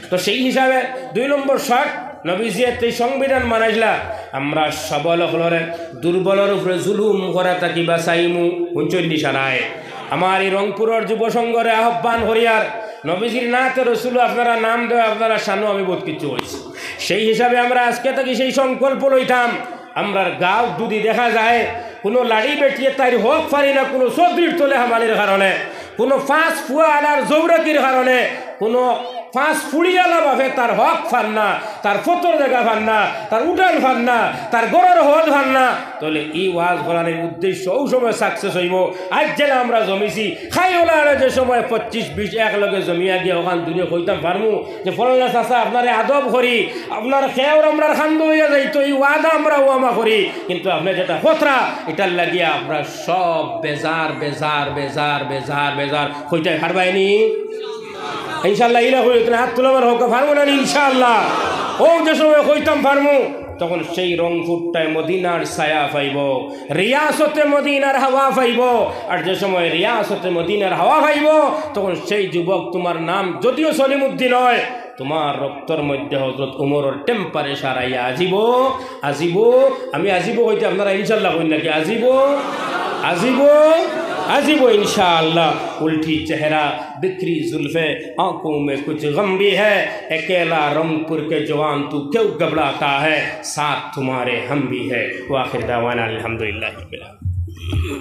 তো সেই হিসাবে দুই নম্বর শর্ত, নবীজিয়ে তেই সংবিধান বানাইছলা, আমরা সবল অকলরে দুর্বলর উপরে জুলুম করা থাকি বাঁচাইমু, হুনছইন নি সারায়। আমার ই রংপুরর যুব সংঘরে আহ্বান করিয়ার, নবীজির নাতে রসুল আপনারা নাম দেওয়া, আপনারা শানো আমি বহুত কিছু কইছি। সেই হিসাবে আমরা আজকে থাকি সেই সংকল্প লইতাম, আমরার গাঁও যুদি দেখা যায় কুনু লাড়ি বেটিয়ে তাইর হক পারি না, কুনু চৌধুরীর তলে হামানির কারণে, কুনু পাঁচ ফুয়া আলার জৌরাকির কারণে, কুনু পাঁচ ফুড়িয়ালা বাপে তার হক পার না, তার ফতর জাগা পার না, তার উঠান পার না, তার ঘরর হদ পার না, তাইলে ই ওয়াজ করানির উদ্দেশ্য অউ সময় success অইবো। আইজ যেলা আমরা জমিছি, খাই ওলা আরে যে সময় পঁচিশ বিশ একলগে জমিয়া গিয়া অখান দুনিয়া কইতাম পারমু যে, "ফলনা চাচা, আপনারে আদব করি, আপনার খেয়ার আমরার খান্দ অইয়া যাইতো, ই ওয়াদা আমরা ওয়ামা করি, কিন্তু আপনে যেটা খতরা, ইটার লাগিয়া আমরা সব বেজার, বেজার, বেজার, বেজার, বেজার।" কইতায় পারবায়নি? ইনশাআল্লাহ, ইলা কইলে তুমি হাত তুলা মারো, পারমু না নি? ইনশাআল্লাহ। অউ যে সময় কইতাম পারমু, তখন সেই রংপুরটায় মদিনার ছায়া পাইবো, রিয়াসতে মদিনার হাওয়া পাইবো। আর যে সময় রিয়াসতে মদিনার হাওয়া পাইবো, তখন সেই যুবক তুমার নাম যদিও সলিমুদ্দিন অয়, তুমার রক্তর মধ্যে হজরত উমরর temperature আইয়া আজিবো, আজিবো। আমি আজিবো কইতে আপনারা ইনশাআল্লাহ কইন নাকি? আজিবো, আজিবো, আজিবো ইনশাআল্লাহ। উল্টি চেহারা, বিখরি জুলফে, आंखों में कुछ गम भी है, अकेला रंगपुर के जवान तू क्यों घबराता है, साथ तुम्हारे हम भी है। व आखिर दावाना अनिल हम्दुलिल्लाहि रब्बिल आलमीन।